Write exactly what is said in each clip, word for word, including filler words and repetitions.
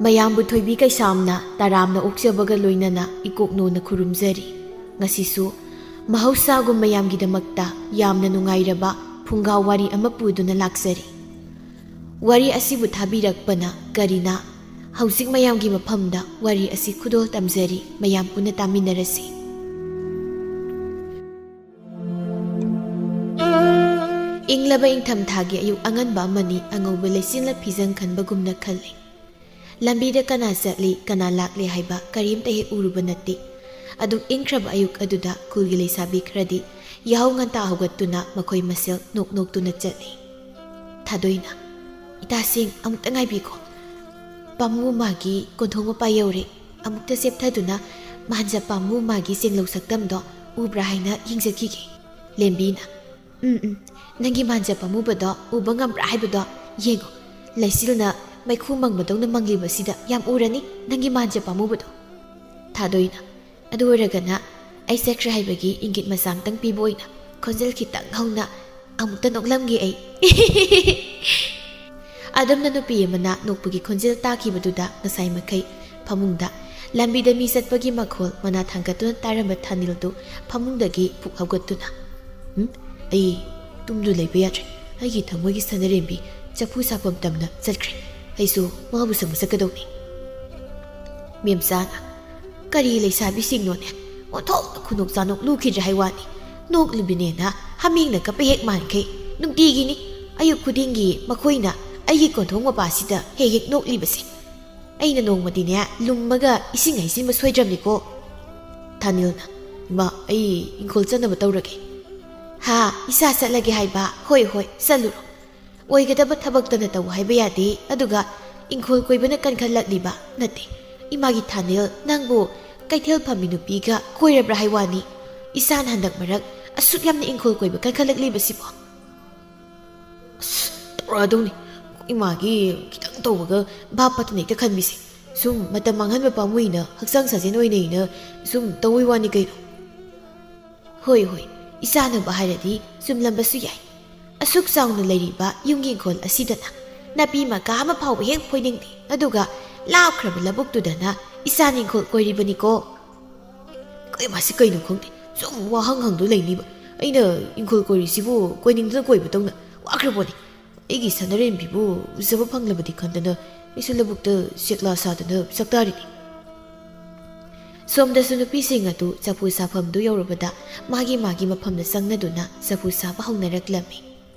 ꯃꯌꯥꯝꯕꯨ ꯊꯣꯏꯕꯤ ꯀꯩꯁꯥꯝꯅ ꯇꯔꯥꯝꯅ ꯑꯣꯛꯆꯕꯒ ꯂꯣꯏꯅꯅ ꯏꯀꯣꯛꯅꯣꯅ ꯈꯨꯔꯨꯝꯖꯔꯤ꯫ ꯉꯁꯤꯁꯨ ꯃꯍꯧꯁꯥꯒꯨꯝ ꯃꯌꯥꯝꯒꯤꯗꯃꯛꯇ ꯌꯥꯝꯅ ꯅꯨꯡꯉꯥꯏꯔꯕ ꯐꯨꯡꯒꯥ ꯋꯥꯔꯤ ꯑꯃ ꯄꯨꯗꯨꯅ ꯂꯥꯛꯆꯔꯤ꯫ ꯋꯥꯔꯤ ꯑꯁꯤꯕꯨ ꯊꯥꯕꯤꯔꯛꯄꯅ ꯀꯔꯤꯅ꯫ ꯍꯧꯖꯤꯛ ꯃꯌꯥꯝꯒꯤ ꯃꯐꯝꯗ ꯋꯥꯔꯤ ꯑꯁꯤ ꯈꯨꯗꯣꯜ ꯇꯝꯖꯔꯤ, ꯃꯌꯥꯝ ꯄꯨꯟꯅ ꯇꯥꯃꯤꯟꯅꯔꯁꯤ꯫ ꯏꯪꯂꯕ ꯏꯪꯊꯝꯊꯥꯒꯤ ꯑꯌꯨꯛ ꯑꯉꯟꯕ ꯑꯃꯅꯤ꯫ ꯑꯉꯧꯕ ꯂꯩꯆꯤꯜꯅ ꯐꯤꯖꯪ ꯈꯟꯕꯒꯨꯝꯅ ꯈꯜꯂꯤ꯫ ꯂꯝꯕꯤꯗ ꯀꯅꯥ ꯆꯠꯂꯤ, ꯀꯅꯥ ꯂꯥꯛꯂꯤ ꯍꯥꯏꯕ ꯀꯔꯤꯝꯇ ꯍꯦꯛ ꯎꯔꯨꯕ ꯅꯠꯇꯦ꯫ ꯑꯗꯨꯛ ꯏꯪꯈ꯭ꯔꯕ ꯑꯌꯨꯛ ꯑꯗꯨꯗ ꯈꯨꯜꯒꯤ ꯂꯩꯁꯥꯕꯤ ꯈꯔꯗꯤ ꯌꯥꯍꯧ ꯉꯟꯇꯥ ꯍꯧꯒꯠꯇꯨꯅ ꯃꯈꯣꯏ ꯃꯁꯦꯜ ꯅꯣꯛ ꯅꯣꯛꯇꯨꯅ ꯆꯠꯂꯤ꯫ ꯊꯥꯗꯣꯏꯅ, "ꯏꯇꯥꯁꯤꯡ, ꯑꯃꯨꯛꯇ ꯉꯥꯏꯕꯤꯈꯣ꯫ ꯄꯥꯃꯨ ꯃꯥꯒꯤ ꯀꯣꯟꯊꯣꯡ ꯃꯄꯥ ꯌꯧꯔꯦ꯫ ꯑꯃꯨꯛꯇ ꯆꯦꯞꯊꯗꯨꯅ ꯃꯥꯟꯖ ꯄꯥꯃꯨ ꯃꯥꯒꯤ ꯆꯦꯡꯂꯧ ꯁꯛꯇꯝꯗꯣ ꯎꯕ꯭ꯔꯥ ꯍꯥꯏꯅ ꯌꯦꯡꯖꯈꯤꯒꯦ꯫" ꯂꯦꯝꯕꯤꯅ, "ꯎꯝ, ꯎꯝ, ꯅꯪꯒꯤ ꯃꯥꯟꯖ ꯄꯥꯃꯨꯕꯗꯣ ꯎꯕ ꯉꯝꯕ꯭ꯔꯥ ꯍꯥꯏꯕꯗꯣ ꯌꯦꯡꯉꯣ꯫ ꯂꯩꯆꯤꯜꯅ ꯃꯩꯈꯨ ꯃꯪꯕꯗꯧꯅ ꯃꯪꯂꯤꯕꯁꯤꯗ ꯌꯥꯝ ꯎꯔꯅꯤ ꯅꯪꯒꯤ ꯃꯥꯟꯖ ꯄꯥꯃꯨꯕꯗꯣ꯫" ꯊꯥꯗꯣꯏꯅ, "ꯑꯗꯨ ꯑꯣꯏꯔꯒꯅ ꯑꯩ ꯆꯠꯈ꯭ꯔꯦ ꯍꯥꯏꯕꯒꯤ ꯏꯪꯒꯤꯠ ꯃꯆꯥ ꯑꯃꯇꯪ ꯄꯤꯕ ꯑꯣꯏꯅ ꯈꯣꯟꯖꯦꯜ ꯈꯤꯇꯪ ꯍꯧꯅ ꯑꯃꯨꯛꯇ ꯅꯣꯛꯂꯝꯒꯦ ꯑꯩ꯫" ꯑꯗꯨꯝꯅ ꯅꯨꯄꯤ ꯑꯃꯅ ꯅꯣꯛꯄꯒꯤ ꯈꯣꯟꯖꯦꯜ ꯇꯥꯈꯤꯕꯗꯨꯗ ꯉꯁꯥꯏ ꯃꯈꯩ ꯐꯃꯨꯡꯗ ꯂꯝꯕꯤꯗ ꯃꯤ ꯆꯠꯄꯒꯤ ꯃꯈꯣꯜ ꯃꯅꯥ ꯊꯥꯡꯒꯠꯇꯨꯅ ꯇꯥꯔꯝꯕ ꯊꯥꯅꯤꯜꯗꯨ ꯐꯃꯨꯡꯗꯒꯤ ꯐꯨꯛ ꯍꯧꯒꯠꯇꯨꯅ, "ꯎꯝ, ꯑꯩ ꯇꯨꯝꯗꯨ ꯂꯩꯕ ꯌꯥꯗ꯭ꯔꯦ꯫ ꯑꯩꯒꯤ ꯊꯃꯣꯏꯒꯤ ꯁꯅꯔꯦꯝꯕꯤ ꯆꯐꯨ ꯁꯥꯐꯝ ꯇꯝꯅ ꯆꯠꯈ꯭ꯔꯦ꯫ ꯑꯩꯁꯨ ꯃꯥꯕꯨ ꯁꯪꯕ ꯆꯠꯀꯗꯧꯅꯤ꯫" ꯃꯦꯝꯆꯥꯅ, "ꯀꯔꯤ ꯂꯩꯁꯥꯕꯤꯁꯤꯡꯅꯣꯅꯦ? ꯑꯣꯟꯊꯣꯛꯅ ꯈꯨꯅꯣꯛ ꯆꯥꯅꯣꯛ ꯂꯨꯈꯤꯗ꯭ꯔꯦ ꯍꯥꯏ ꯋꯥꯅꯤ꯫ ꯅꯣꯛꯂꯤꯕꯅꯦꯅ ꯍꯥꯃꯦꯡꯅ ꯀꯞꯄ ꯍꯦꯛ ꯃꯥꯟꯈꯩ ꯅꯨꯡꯇꯤꯒꯤꯅꯤ꯫ ꯑꯌꯨꯛ ꯈꯨꯗꯤꯡꯒꯤ ꯃꯈꯣꯏꯅ ꯑꯩꯒꯤ ꯀꯣꯟꯊꯣꯡ ꯃꯄꯥꯁꯤꯗ ꯍꯦꯛ ꯍꯦꯛ ꯅꯣꯛꯂꯤꯕꯁꯦ꯫ ꯑꯩꯅ ꯅꯣꯡꯃꯗꯤꯅꯦ ꯂꯨꯝꯃꯒ ꯏꯁꯤꯡ ꯍꯩꯖꯤꯟꯕ ꯁꯣꯏꯗ꯭ꯔꯕꯅꯤꯀꯣ꯫" ꯊꯥꯅꯤꯜꯅ, "ꯏꯃꯥ, ꯑꯩ ꯏꯪꯈꯣꯜ ꯆꯠꯅꯕ ꯇꯧꯔꯒꯦ꯫" "ꯍꯥ, ꯏꯆꯥ ꯆꯠꯂꯒꯦ ꯍꯥꯏꯕ? ꯍꯣꯏ, ꯍꯣꯏ, ꯆꯠꯂꯨꯔꯣ꯫ ꯑꯣꯏꯒꯗꯕ ꯊꯕꯛꯇꯅ ꯇꯧ ꯍꯥꯏꯕ ꯌꯥꯗꯦ, ꯑꯗꯨꯒ ꯏꯪꯈꯣꯜ ꯀꯣꯏꯕꯅ ꯀꯟꯈꯠꯂꯛꯂꯤꯕ ꯅꯠꯇꯦ꯫ ꯏꯃꯥꯒꯤ ꯊꯥꯅꯤꯜ, ꯅꯪꯕꯨ ꯀꯩꯊꯦꯜ ꯐꯝꯃꯤ ꯅꯨꯄꯤꯒ ꯀꯣꯏꯔꯕ꯭ꯔꯥ ꯍꯥꯏ ꯋꯥꯅꯤ? ꯏꯆꯥꯅ ꯍꯟꯗꯛ ꯃꯔꯛ ꯑꯁꯨꯛ ꯌꯥꯝꯅ ꯏꯪꯈꯣꯜ ꯀꯣꯏꯕ ꯀꯟꯈꯠꯂꯛꯂꯤꯕꯁꯤꯕꯣ?" ꯑꯁ, ꯇꯧꯔꯛꯑꯗꯧꯅꯤ꯫ ꯏꯃꯥꯒꯤ ꯈꯤꯇꯪ ꯇꯧꯕꯒ ꯚꯥꯞ ꯐꯠꯇꯅ ꯍꯦꯛꯇ ꯈꯟꯕꯤꯁꯦ꯫ ꯁꯨꯝ ꯃꯇꯝ ꯃꯥꯡꯍꯟꯕ ꯄꯥꯝꯃꯨꯏꯅ, ꯍꯛꯆꯥꯡ ꯁꯥꯖꯦꯜ ꯑꯣꯏꯅꯩꯅ ꯁꯨꯝ ꯇꯧꯕꯩ ꯋꯥꯅꯤ ꯀꯩꯅꯣ꯫ ꯍꯣꯏ, ꯍꯣꯏ, ꯏꯆꯥꯅꯕꯨ ꯍꯥꯏꯔꯗꯤ ꯆꯨꯝꯂꯝꯕꯁꯨ ꯌꯥꯏ꯫ ꯑꯁꯨꯛ ꯆꯥꯎꯅ ꯂꯩꯔꯤꯕ ꯌꯨꯝꯒꯤ ꯏꯪꯈꯣꯜ ꯑꯁꯤꯗꯅ ꯅꯥꯄꯤ ꯃꯀꯥ ꯑꯃ ꯐꯥꯎꯕ ꯍꯦꯛ ꯐꯣꯏꯅꯤꯡꯗꯦ꯫ ꯑꯗꯨꯒ ꯂꯥꯞꯈ꯭ꯔꯕ ꯂꯧꯕꯨꯛꯇꯨꯗꯅ ꯏꯆꯥꯅ ꯏꯪꯈꯣꯜ ꯀꯣꯏꯔꯤꯕꯅꯤꯀꯣ꯫ ꯀꯩ ꯃꯥꯁꯤ ꯀꯩꯅꯣ ꯈꯪꯗꯦ, ꯁꯨꯝ ꯋꯥꯍꯪ ꯍꯪꯗꯨ ꯂꯩꯅꯤꯕ꯫ ꯑꯩꯅ ꯏꯪꯈꯣꯜ ꯀꯣꯏꯔꯤꯁꯤꯕꯨ ꯀꯣꯏꯅꯤꯡꯗꯅ ꯀꯣꯏꯕꯗꯧꯅ ꯋꯥꯈ꯭ꯔꯕꯣꯅꯤ꯫ ꯑꯩꯒꯤ ꯁꯅꯥꯔꯦꯝꯕꯤꯕꯨ ꯎꯖꯕ ꯐꯪꯂꯕꯗꯤ ꯈꯟꯗꯅ ꯑꯩꯁꯨ ꯂꯧꯕꯨꯛꯇ ꯆꯦꯛꯂꯥ ꯁꯥꯗꯨꯅ ꯆꯥꯛꯇꯥꯔꯤꯅꯤ꯫ ꯁꯣꯝꯗꯁꯨ ꯅꯨꯄꯤꯁꯤꯡ ꯑꯗꯨ ꯆꯐꯨ ꯁꯥꯐꯝꯗꯨ ꯌꯧꯔꯕꯗ ꯃꯥꯒꯤ ꯃꯥꯒꯤ ꯃꯐꯝꯗ ꯆꯪꯅꯗꯨꯅ ꯆꯐꯨ ꯁꯥꯕ ꯍꯧꯅꯔꯛꯂꯝꯃꯤ꯫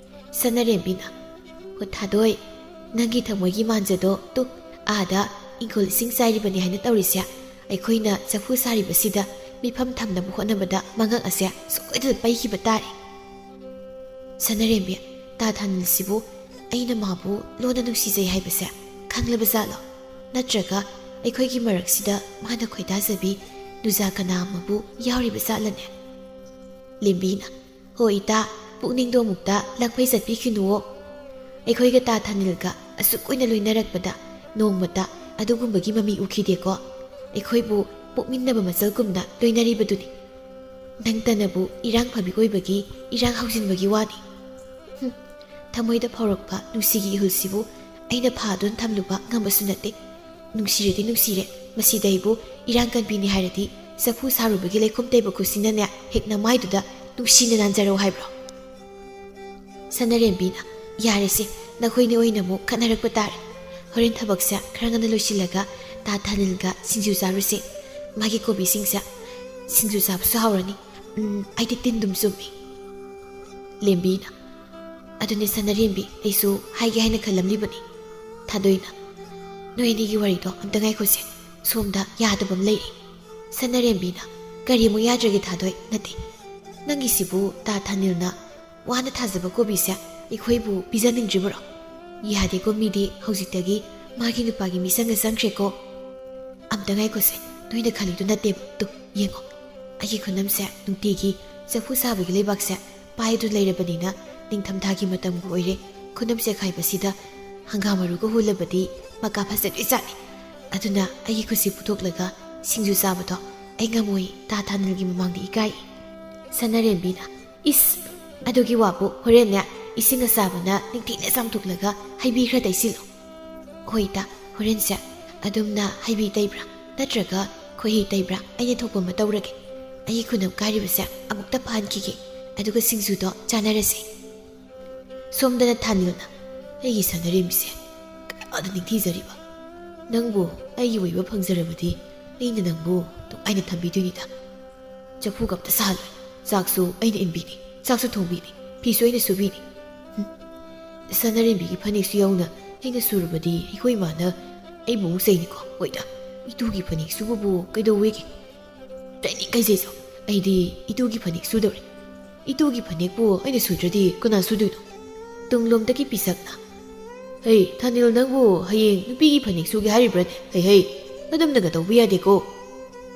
ꯁꯅꯥꯔꯦꯝꯕꯤꯅ, "ꯍꯣ ꯊꯥꯗꯣꯏ, ꯅꯪꯒꯤ ꯊꯃꯣꯏꯒꯤ ꯃꯥꯟꯖꯗꯣ ꯇꯨ ꯑꯥꯗ ꯏꯪꯈꯣꯜ ꯏꯁꯤꯡ ꯆꯥꯏꯔꯤꯕꯅꯤ ꯍꯥꯏꯅ ꯇꯧꯔꯤꯁꯦ, ꯑꯩꯈꯣꯏꯅ ꯆꯐꯨ ꯁꯥꯔꯤꯕꯁꯤꯗ ꯃꯤꯐꯝ ꯊꯝꯅꯕ ꯍꯣꯠꯅꯕꯗ ꯃꯉꯛ ꯑꯁꯦ ꯁꯣꯏꯗꯅ ꯄꯩꯈꯤꯕ ꯇꯥꯔꯦ꯫" "ꯁꯅꯥꯔꯦꯝꯕꯤ, ꯇꯥ ꯊꯥꯅꯤꯜꯁꯤꯕꯨ ꯑꯩꯅ ꯃꯥꯕꯨ ꯂꯣꯟꯅ ꯅꯨꯡꯁꯤꯖꯩ ꯍꯥꯏꯕꯁꯦ ꯈꯪꯂꯕ ꯖꯥꯠꯂꯣ? ꯅꯠꯇ꯭ꯔꯒ ꯑꯩꯈꯣꯏꯒꯤ ꯃꯔꯛꯁꯤꯗ ꯃꯥꯅ ꯈꯣꯏꯗꯥꯖꯕꯤ ꯅꯨꯖꯥ ꯀꯅꯥ ꯑꯃꯕꯨ ꯌꯥꯎꯔꯤꯕ ꯖꯥꯠꯂꯅꯦ?" ꯂꯦꯝꯕꯤꯅ, "ꯍꯣ ꯏꯇꯥ, ꯄꯨꯛꯅꯤꯡꯗꯣ ꯑꯃꯨꯛꯇ ꯂꯪꯐꯩ ꯆꯠꯄꯤꯈꯤꯅꯨꯋꯣ꯫ ꯑꯩꯈꯣꯏꯒ ꯇꯥ ꯊꯥꯅꯤꯜꯒ ꯑꯁꯨꯛ ꯀꯨꯏꯅ ꯂꯣꯏꯅꯔꯛꯄꯗ ꯅꯣꯡꯃꯇ ꯑꯗꯨꯒꯨꯝꯕꯒꯤ ꯃꯃꯤ ꯎꯈꯤꯗꯦꯀꯣ꯫ ꯑꯩꯈꯣꯏꯕꯨ ꯄꯣꯛꯃꯤꯟꯅꯕ ꯃꯆꯜꯒꯨꯝꯅ ꯂꯣꯏꯅꯔꯤꯕꯗꯨꯅꯤ꯫ ꯅꯪꯇꯅꯕꯨ ꯏꯔꯥꯡ ꯐꯕꯤ ꯑꯣꯏꯕꯒꯤ ꯏꯔꯥꯡ ꯍꯧꯖꯤꯟꯕꯒꯤ ꯋꯥꯅꯤ꯫" ꯍꯨꯝ, ꯊꯃꯣꯏꯗ ꯐꯥꯎꯔꯛꯄ ꯅꯨꯡꯁꯤꯒꯤ ꯏꯍꯨꯜꯁꯤꯕꯨ ꯑꯩꯅ ꯐꯥꯗꯨꯅ ꯊꯝꯂꯨꯕ ꯉꯝꯕꯁꯨ ꯅꯠꯇꯦ꯫ ꯅꯨꯡꯁꯤꯔꯗꯤ ꯅꯨꯡꯁꯤꯔꯦ, ꯃꯁꯤꯗ ꯑꯩꯕꯨ ꯏꯔꯥꯡ ꯀꯟꯕꯤꯅꯤ ꯍꯥꯏꯔꯗꯤ ꯆꯐꯨ ꯁꯥꯔꯨꯕꯒꯤ ꯂꯩꯈꯣꯝ ꯇꯩꯕ ꯈꯨꯠꯁꯤꯅꯅꯦ ꯍꯦꯛ ꯅꯃꯥꯏꯗꯨꯗ ꯅꯨꯡꯁꯤꯅ ꯅꯥꯟꯖꯔꯧ ꯍꯥꯏꯕ꯭ꯔꯣ? ꯁꯅꯥꯔꯦꯝꯕꯤꯅ, "ꯌꯥꯔꯦꯁꯦ, ꯅꯈꯣꯏꯅꯤ ꯑꯣꯏꯅ ꯑꯃꯨꯛ ꯈꯠꯅꯔꯛꯄ ꯇꯥꯔꯦ꯫ ꯍꯣꯔꯦꯟ ꯊꯕꯛꯁꯦ ꯈꯔ ꯉꯟꯅ ꯂꯣꯏꯁꯤꯜꯂꯒ ꯇꯥ ꯊꯥꯅꯤꯜꯒ ꯁꯤꯡꯖꯨ ꯆꯥꯔꯨꯁꯦ꯫ ꯃꯥꯒꯤ ꯀꯣꯕꯤꯁꯤꯡꯁꯦ ꯁꯤꯡꯖꯨ ꯆꯥꯕꯁꯨ ꯍꯥꯎꯔꯅꯤ꯫ ꯎꯝ, ꯑꯩꯗꯤ ꯇꯤꯟ ꯑꯗꯨꯝ ꯆꯨꯝꯃꯤ꯫" ꯂꯦꯝꯕꯤꯅ, "ꯑꯗꯨꯅꯦ ꯁꯅꯥꯔꯦꯝꯕꯤ, ꯑꯩꯁꯨ ꯍꯥꯏꯒꯦ ꯍꯥꯏꯅ ꯈꯜꯂꯝꯂꯤꯕꯅꯤ꯫" ꯊꯥꯗꯣꯏꯅ, "ꯅꯣꯏ ꯑꯅꯤꯒꯤ ꯋꯥꯔꯤꯗꯣ ꯑꯝꯇ ꯉꯥꯏꯈꯣꯁꯦ, ꯁꯣꯝꯗ ꯌꯥꯗꯕ ꯑꯃ ꯂꯩꯔꯦ꯫" ꯁꯅꯥꯔꯦꯝꯕꯤꯅ, "ꯀꯔꯤ ꯑꯃꯨꯛ ꯌꯥꯗ꯭ꯔꯒꯦ ꯊꯥꯗꯣꯏ? ꯅꯠꯇꯦ, ꯅꯪꯒꯤꯁꯤꯕꯨ ꯇꯥ ꯊꯥꯅꯤꯜꯅ ꯋꯥꯅ ꯊꯥꯖꯕ ꯀꯣꯕꯤꯁꯦ ꯑꯩꯈꯣꯏꯕꯨ ꯄꯤꯖꯅꯤꯡꯗ꯭ꯔꯤꯕꯔꯣ? ꯌꯥꯗꯦꯀꯣ, ꯃꯤꯗꯤ ꯍꯧꯖꯤꯛꯇꯒꯤ ꯃꯥꯒꯤ ꯅꯨꯄꯥꯒꯤ ꯃꯤꯆꯪꯗ ꯆꯪꯈ꯭ꯔꯦꯀꯣ꯫" "ꯑꯝꯇ ꯉꯥꯏꯈꯣꯁꯦ, ꯅꯣꯏꯅ ꯈꯜꯂꯤꯗꯨ ꯅꯠꯇꯦꯕ꯫ ꯇꯨ, ꯌꯦꯡꯉꯣ, ꯑꯩꯒꯤ ꯈꯨꯅꯝꯁꯦ ꯅꯨꯡꯇꯤꯒꯤ ꯆꯐꯨ ꯁꯥꯕꯒꯤ ꯂꯩꯕꯥꯛꯁꯦ ꯄꯥꯏꯗꯨꯅ ꯂꯩꯔꯕꯅꯤꯅ ꯅꯤꯡꯊꯝꯊꯥꯒꯤ ꯃꯇꯝꯒ ꯑꯣꯏꯔꯦ꯫ ꯈꯨꯅꯝ ꯆꯦꯈꯥꯏꯕꯁꯤꯗ ꯍꯪꯒꯥꯝ ꯃꯔꯨꯒ ꯍꯨꯜꯂꯕꯗꯤ ꯃꯀꯥ ꯐꯖꯗꯣꯏꯖꯥꯠꯅꯤ꯫ ꯑꯗꯨꯅ ꯑꯩꯒꯤ ꯈꯨꯠꯁꯤ ꯄꯨꯊꯣꯛꯂꯒ ꯁꯤꯡꯖꯨ ꯆꯥꯕꯗꯣ ꯑꯩ ꯉꯝꯃꯣꯏ, ꯇꯥ ꯊꯥꯅꯤꯜꯒꯤ ꯃꯃꯥꯡꯗ ꯏꯀꯥꯏ꯫" ꯁꯅꯥꯔꯦꯝꯕꯤꯅ, "ꯏꯁ, ꯑꯗꯨꯒꯤ ꯋꯥꯕꯨ ꯍꯣꯔꯦꯟꯅꯦ ꯏꯁꯤꯡ ꯑꯁꯥꯕꯅ ꯅꯤꯡꯊꯤꯅ ꯆꯥꯝꯊꯣꯛꯂꯒ ꯍꯩꯕꯤ ꯈꯔ ꯇꯩꯁꯤꯜꯂꯣ꯫" "ꯍꯣꯏ ꯏꯇꯥ, ꯍꯣꯔꯦꯟꯁꯦ ꯑꯗꯨꯝꯅ ꯍꯩꯕꯤ ꯇꯩꯕ꯭ꯔꯥ ꯅꯠꯇ꯭ꯔꯒ ꯈꯣꯏꯍꯤ ꯇꯩꯕ꯭ꯔꯥ? ꯑꯩꯅ ꯊꯣꯛꯄ ꯑꯃ ꯇꯧꯔꯒꯦ꯫ ꯑꯩꯒꯤ ꯈꯨꯅꯞ ꯀꯥꯏꯔꯤꯕꯁꯦ ꯑꯃꯨꯛꯇ ꯐꯍꯟꯈꯤꯒꯦ, ꯑꯗꯨꯒ ꯁꯤꯡꯖꯨꯗꯣ ꯆꯥꯅꯔꯁꯦ꯫ ꯁꯣꯝꯗꯅ ꯊꯥꯅꯤꯜꯅ ꯑꯩꯒꯤ ꯁꯥꯟꯅꯔꯦꯝꯕꯤꯁꯦ ꯀꯌꯥꯗ ꯅꯤꯡꯊꯤꯖꯔꯤꯕ꯫ ꯅꯪꯕꯨ ꯑꯩꯒꯤ ꯑꯣꯏꯕ ꯐꯪꯖꯔꯕꯗꯤ ꯑꯩꯅ ꯅꯪꯕꯨ ꯅꯨꯡꯉꯥꯏꯅ ꯊꯝꯕꯤꯗꯣꯏꯅꯤꯗ꯫ ꯆꯐꯨꯒ ꯑꯝꯇ ꯁꯥꯍꯜꯂꯣꯏ꯫ ꯆꯥꯛꯁꯨ ꯑꯩꯅ ꯏꯟꯕꯤꯅꯤ, ꯆꯥꯛꯁꯨ ꯊꯣꯡꯕꯤꯅꯤ, ꯐꯤꯁꯨ ꯑꯩꯅ ꯁꯨꯕꯤꯅꯤ꯫ ꯍꯨꯝ꯫ ꯁꯥꯟꯅꯔꯦꯝꯕꯤꯒꯤ ꯐꯅꯦꯛꯁꯨ ꯌꯥꯎꯅ ꯑꯩꯅ ꯁꯨꯔꯕꯗꯤ ꯑꯩꯈꯣꯏ ꯏꯃꯥꯅ ꯑꯩꯕꯨ ꯑꯃꯨꯛ ꯆꯩꯅꯤꯀꯣ꯫ ꯍꯣꯏꯗ, ꯏꯇꯨꯒꯤ ꯐꯅꯦꯛ ꯁꯨꯕꯕꯨ ꯀꯩꯗꯧꯋꯦꯒꯦ? ꯇ꯭ꯔꯦꯅꯤꯡ ꯀꯩꯖꯩꯁꯨ꯫ ꯑꯩꯗꯤ ꯏꯇꯨꯒꯤ ꯐꯅꯦꯛ ꯁꯨꯗꯧꯔꯦ꯫ ꯏꯇꯨꯒꯤ ꯐꯅꯦꯛꯄꯨ ꯑꯩꯅ ꯁꯨꯗ꯭ꯔꯗꯤ ꯀꯅꯥ ꯁꯨꯗꯣꯏꯅꯣ? ꯇꯨꯡꯂꯣꯝꯗꯒꯤ ꯄꯤꯁꯛꯅ, "ꯍꯩ, ꯊꯥꯅꯤꯜ, ꯅꯪꯕꯨ ꯍꯌꯦꯡ ꯅꯨꯄꯤꯒꯤ ꯐꯅꯦꯛ ꯁꯨꯒꯦ ꯍꯥꯏꯔꯤꯕ꯭ꯔꯥꯅꯦ? ꯍꯩ, ꯍꯩ, ꯑꯗꯨꯝꯅꯒ ꯇꯧꯕ ꯌꯥꯗꯦꯀꯣ꯫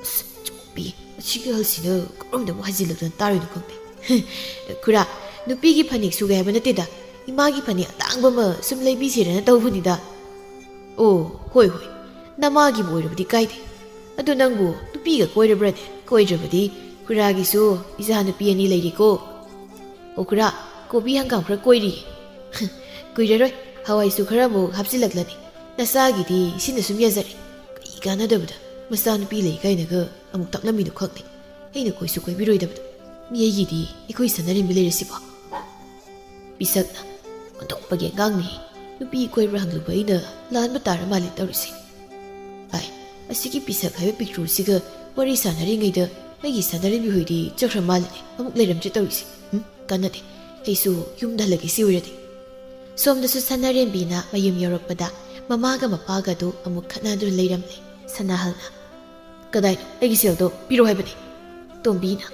ꯑꯁ, ꯆꯨꯝꯄꯤ, ꯑꯁꯤꯒꯤ ꯑꯍꯜꯁꯤꯅ ꯀꯔꯣꯝꯗ ꯑꯃꯨꯛ ꯍꯥꯏꯖꯤꯜꯂꯛꯇꯅ ꯇꯥꯔꯣꯏꯅꯣ ꯈꯪꯗꯦ꯫ ꯈꯨꯔꯥ, ꯅꯨꯄꯤꯒꯤ ꯐꯅꯦꯛ ꯁꯨꯒꯦ ꯍꯥꯏꯕ ꯅꯠꯇꯦꯗ, ꯏꯃꯥꯒꯤ ꯐꯅꯦꯛ ꯑꯇꯥꯡꯕ ꯑꯃ ꯁꯨꯝ ꯂꯩꯕꯤꯁꯤꯔꯅ ꯇꯧꯕꯅꯤꯗ꯫ ꯑꯣ, ꯍꯣꯏ, ꯍꯣꯏ, ꯅꯃꯥꯒꯤꯕꯨ ꯑꯣꯏꯔꯕꯗꯤ ꯀꯥꯏꯗꯦ꯫ ꯑꯗꯣ ꯅꯪꯕꯨ ꯅꯨꯄꯤꯒ ꯀꯣꯏꯔꯕ꯭ꯔꯅꯦ? ꯀꯣꯏꯗ꯭ꯔꯕꯗꯤ ꯈꯨꯔꯥꯒꯤꯁꯨ ꯏꯆꯥ ꯅꯨꯄꯤ ꯑꯅꯤ ꯂꯩꯔꯤꯀꯣ꯫ ꯑꯣ ꯈꯨꯔꯥ, ꯀꯣꯕꯤ ꯍꯪꯒꯥꯝ ꯈꯔ ꯀꯣꯏꯔꯤꯌꯦ꯫ ꯀꯨꯏꯔꯔꯣꯏ, ꯍꯋꯥꯏꯁꯨ ꯈꯔ ꯑꯃꯨꯛ ꯍꯥꯞꯆꯤꯜꯂꯛꯂꯅꯤ꯫ ꯅꯆꯥꯒꯤꯗꯤ ꯁꯤꯅ ꯁꯨꯝ ꯌꯥꯖꯔꯦ꯫ ꯀꯩ ꯀꯥꯟꯅꯗꯕꯗ ꯃꯆꯥꯅꯨꯄꯤ ꯂꯩ ꯀꯥꯏꯅꯒ ꯑꯃꯨꯛ ꯇꯥꯛꯂꯝꯃꯤꯅꯣ ꯈꯪꯗꯦ꯫ ꯑꯩꯅ ꯀꯣꯏꯁꯨ ꯀꯣꯏꯕꯤꯔꯣꯏꯗꯕꯗ꯫ ꯃꯤ ꯑꯩꯒꯤꯗꯤ ꯑꯩꯈꯣꯏ ꯁꯥꯟꯅꯔꯤꯕ ꯂꯩꯔꯁꯤꯕꯣ꯫ ꯄꯤꯁꯛꯅ, "ꯑꯣꯟꯊꯣꯛꯄꯒꯤ ꯑꯉꯥꯡꯅꯤ꯫ ꯅꯨꯄꯤ ꯀꯣꯏꯕ꯭ꯔꯥ ꯍꯪꯂꯨꯕ ꯑꯩꯅ ꯂꯥꯟꯕ ꯇꯥꯔ ꯃꯥꯜꯂꯦ ꯇꯧꯔꯤꯁꯦ꯫ ꯑꯥꯏ, ꯑꯁꯤꯒꯤ ꯄꯤꯁꯛ ꯍꯥꯏꯕ ꯄꯤꯛꯇ꯭ꯔꯨꯁꯤꯒ ꯋꯥꯔꯤ ꯁꯥꯟꯅꯔꯤꯉꯩꯗ ꯑꯩꯒꯤ ꯁꯥꯟꯅꯔꯤꯕꯤ ꯍꯣꯏꯗꯤ ꯆꯠꯈ꯭ꯔ ꯃꯥꯜꯂꯦꯅꯦ꯫ ꯑꯃꯨꯛ ꯂꯩꯔꯝꯗ꯭ꯔꯦ ꯇꯧꯔꯤꯁꯦ꯫ ꯎꯝ, ꯀꯥꯟꯅꯗꯦ꯫ ꯑꯩꯁꯨ ꯌꯨꯝꯗ ꯍꯜꯂꯒꯦ ꯁꯤ ꯑꯣꯏꯔꯗꯤ꯫" ꯁꯣꯝꯗꯁꯨ ꯁꯅꯥꯔꯦꯝꯕꯤꯅ ꯃꯌꯨꯝ ꯌꯧꯔꯛꯄꯗ ꯃꯃꯥꯒ ꯃꯄꯥꯒꯗꯨ ꯑꯃꯨꯛ ꯈꯠꯅꯗꯨꯅ ꯂꯩꯔꯝꯂꯦ꯫ ꯁꯅꯥꯍꯜꯅ, "ꯀꯗꯥꯏꯅꯣ? ꯑꯩꯒꯤ ꯁꯦꯜꯗꯣ ꯄꯤꯔꯣ ꯍꯥꯏꯕꯅꯤ꯫" ꯇꯣꯝꯕꯤꯅ,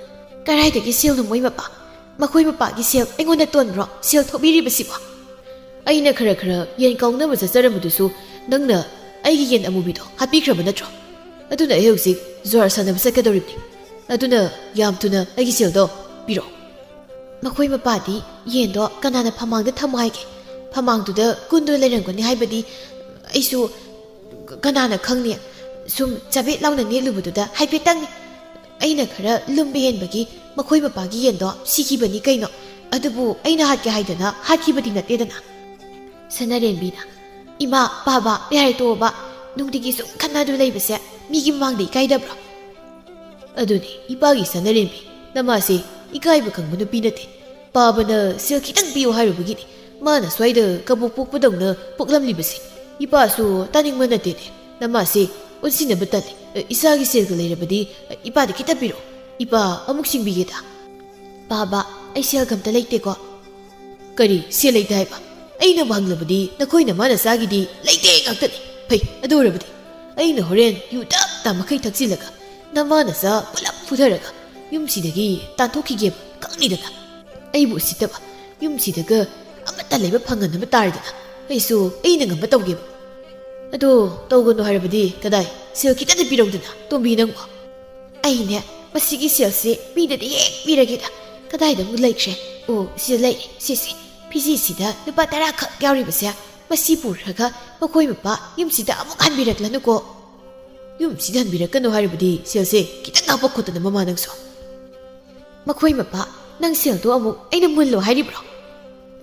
"ꯀꯗꯥꯏꯗꯒꯤ ꯁꯦꯜꯅꯣ ꯃꯣꯏ ꯃꯄꯥ? ꯃꯈꯣꯏ ꯃꯄꯥꯒꯤ ꯁꯦꯜ ꯑꯩꯉꯣꯟꯗ ꯇꯣꯟꯕ꯭ꯔꯣ ꯁꯦꯜ ꯊꯣꯛꯄꯤꯔꯤꯕꯁꯤꯕꯣ? ꯑꯩꯅ ꯈꯔ ꯈꯔ ꯌꯦꯟ ꯀꯥꯎꯅꯕ ꯆꯠꯆꯔꯝꯕꯗꯨꯁꯨ ꯅꯪꯅ ꯑꯩꯒꯤ ꯌꯦꯟ ꯑꯃꯨꯕꯤꯗꯣ ꯍꯥꯠꯄꯤꯈ꯭ꯔꯕ ꯅꯠꯇ꯭ꯔꯣ? ꯑꯗꯨꯅ ꯑꯩ ꯍꯧꯖꯤꯛ ꯖꯨꯋꯥꯔ ꯁꯥꯟꯅꯕ ꯆꯠꯀꯗꯧꯔꯤꯕꯅꯤ꯫ ꯑꯗꯨꯅ ꯌꯥꯝ ꯊꯨꯅ ꯑꯩꯒꯤ ꯁꯦꯜꯗꯣ ꯄꯤꯔꯣ꯫" ꯃꯈꯣꯏ ꯃꯄꯥꯗꯤ ꯌꯦꯟꯗꯣ ꯀꯅꯥꯅ ꯐꯃꯥꯡꯗ ꯊꯝꯃꯣ ꯍꯥꯏꯒꯦ? ꯐꯃꯥꯡꯗꯨꯗ ꯀꯨꯟꯗꯨꯅ ꯂꯩꯔꯝꯒꯅꯤ ꯍꯥꯏꯕꯗꯤ ꯑꯩꯁꯨ ꯀꯅꯥꯅ ꯈꯪꯅꯤ? ꯁꯨꯝ ꯆꯕꯦꯠ ꯂꯥꯎꯅ ꯅꯦꯠꯂꯨꯕꯗꯨꯗ ꯍꯥꯏꯐꯦꯠꯇꯪꯅꯤ꯫ ꯑꯩꯅ ꯈꯔ ꯂꯨꯝꯕ ꯍꯦꯟꯕꯒꯤ ꯃꯈꯣꯏ ꯃꯄꯥꯒꯤ ꯌꯦꯟꯗꯣ ꯁꯤꯈꯤꯕꯅꯤ ꯀꯩꯅꯣ꯫ ꯑꯗꯨꯕꯨ ꯑꯩꯅ ꯍꯥꯠꯀꯦ ꯍꯥꯏꯗꯅ ꯍꯥꯠꯈꯤꯕꯗꯤ ꯅꯠꯇꯦꯗꯅ꯫ ꯁꯅꯥꯔꯦꯝꯕꯤꯅ, "ꯏꯃꯥ, ꯄꯥꯕ, ꯌꯥꯔꯦ ꯇꯣꯛꯑꯣꯕ꯫ ꯅꯨꯡꯇꯤꯒꯤ ꯁꯨꯝ ꯈꯠꯅꯗꯨꯅ ꯂꯩꯕꯁꯦ ꯃꯤꯒꯤ ꯃꯃꯥꯡꯗ ꯏꯀꯥꯏꯗꯕ꯭ꯔꯣ? ꯑꯗꯨꯅꯤ, ꯏꯄꯥꯒꯤ ꯁꯅꯥꯔꯦꯝꯕꯤ, ꯅꯃꯥꯁꯦ ꯏꯀꯥꯏꯕ ꯈꯪꯕ ꯅꯨꯄꯤ ꯅꯠꯇꯦ꯫ ꯄꯥꯕꯅ ꯁꯦꯜ ꯈꯤꯇꯪ ꯄꯤꯌꯨ ꯍꯥꯏꯔꯨꯕꯒꯤꯅꯤ ꯃꯥꯅ ꯁ꯭ꯋꯥꯏꯗ ꯀꯕꯣꯛ ꯄꯣꯛꯄꯗꯧꯅ ꯄꯣꯛꯂꯝꯂꯤꯕꯁꯦ꯫ ꯏꯄꯥꯁꯨ ꯇꯥꯅꯤꯡꯕ ꯅꯠꯇꯦꯅꯦ꯫ ꯅꯃꯥꯁꯦ ꯑꯣꯟꯁꯤꯟꯅꯕ ꯇꯜꯂꯤ꯫ ꯏꯁꯥꯒꯤ ꯁꯦꯜꯒ ꯂꯩꯔꯕꯗꯤ ꯏꯄꯥꯗ ꯈꯤꯇ ꯄꯤꯔꯛꯑꯣ꯫ ꯏꯄꯥ ꯑꯃꯨꯛ ꯁꯤꯡꯕꯤꯒꯦꯗ꯫ ꯄꯥꯕ, ꯑꯩ ꯁꯦꯜꯒ ꯑꯝꯇ ꯂꯩꯇꯦꯀꯣ꯫ ꯀꯔꯤ ꯁꯦꯜ ꯂꯩꯇꯦ ꯍꯥꯏꯕ? ꯑꯩꯅꯕꯨ ꯍꯪꯂꯕꯗꯤ ꯅꯈꯣꯏ ꯅꯃꯥ ꯅꯆꯥꯒꯤꯗꯤ ꯂꯩꯇꯦ ꯉꯥꯛꯇꯅꯤ꯫ ꯐꯩ, ꯑꯗꯨ ꯑꯣꯏꯔꯕꯗꯤ ꯑꯩꯅ ꯍꯣꯔꯦꯟ ꯌꯨ ꯇꯞ ꯇꯥ ꯃꯈꯩ ꯊꯛꯆꯤꯜꯂꯒ ꯅꯃꯥ ꯅꯆꯥ ꯄꯨꯂꯞ ꯐꯨꯊꯔꯒ ꯌꯨꯝꯁꯤꯗꯒꯤ ꯇꯥꯟꯊꯣꯛꯈꯤꯒꯦꯕ, ꯈꯪꯅꯤꯗꯅ꯫ ꯑꯩꯕꯨ ꯎꯁꯤꯠꯇꯕ, ꯌꯨꯝꯁꯤꯗꯒ ꯑꯃꯠꯇ ꯂꯩꯕ ꯐꯪꯍꯟꯅꯕ ꯇꯥꯔꯦꯗꯅ꯫ ꯑꯩꯁꯨ ꯑꯩꯅ ꯉꯝꯕ ꯇꯧꯒꯦꯕ꯫ ꯑꯗꯣ ꯇꯧꯒꯅꯨ ꯍꯥꯏꯔꯕꯗꯤ ꯀꯗꯥꯏ? ꯁꯦꯜ ꯈꯤꯇꯗꯤ ꯄꯤꯔꯧꯗꯅ, ꯇꯣꯝꯕꯤ ꯅꯪꯕꯣ꯫ ꯑꯩꯅꯦ, ꯃꯁꯤꯒꯤ ꯁꯦꯜꯁꯦ ꯃꯤꯗꯗꯤ ꯍꯦꯛ ꯄꯤꯔꯒꯦꯗ꯫ ꯀꯗꯥꯏꯗ ꯑꯃꯨꯛ ꯂꯩꯈ꯭ꯔꯦ? ꯑꯣ, ꯁꯤꯗ ꯂꯩꯔꯦ, ꯁꯤꯁꯦ꯫ ꯐꯤꯖꯤꯁꯤꯗ ꯂꯨꯄꯥ ꯇꯔꯥ ꯈꯛ ꯌꯥꯎꯔꯤꯕꯁꯦ, ꯃꯁꯤ ꯄꯨꯔꯒ ꯃꯈꯣꯏ ꯃꯄꯥ ꯌꯨꯝꯁꯤꯗ ꯑꯃꯨꯛ ꯍꯟꯕꯤꯔꯛꯂꯅꯨꯀꯣ꯫ ꯌꯨꯝꯁꯤꯗ ꯍꯟꯕꯤꯔꯛꯀꯅꯨ ꯍꯥꯏꯔꯕꯗꯤ ꯁꯦꯜꯁꯦ ꯈꯤꯇꯪ ꯍꯥꯞꯄꯛꯈꯣꯗꯅ, ꯃꯃꯥ ꯅꯪꯁꯨ꯫ ꯃꯈꯣꯏ ꯃꯄꯥ, ꯅꯪ ꯁꯦꯜꯗꯣ ꯑꯃꯨꯛ ꯑꯩꯅ ꯃꯨꯜꯂꯣ ꯍꯥꯏꯔꯤꯕ꯭ꯔꯣ?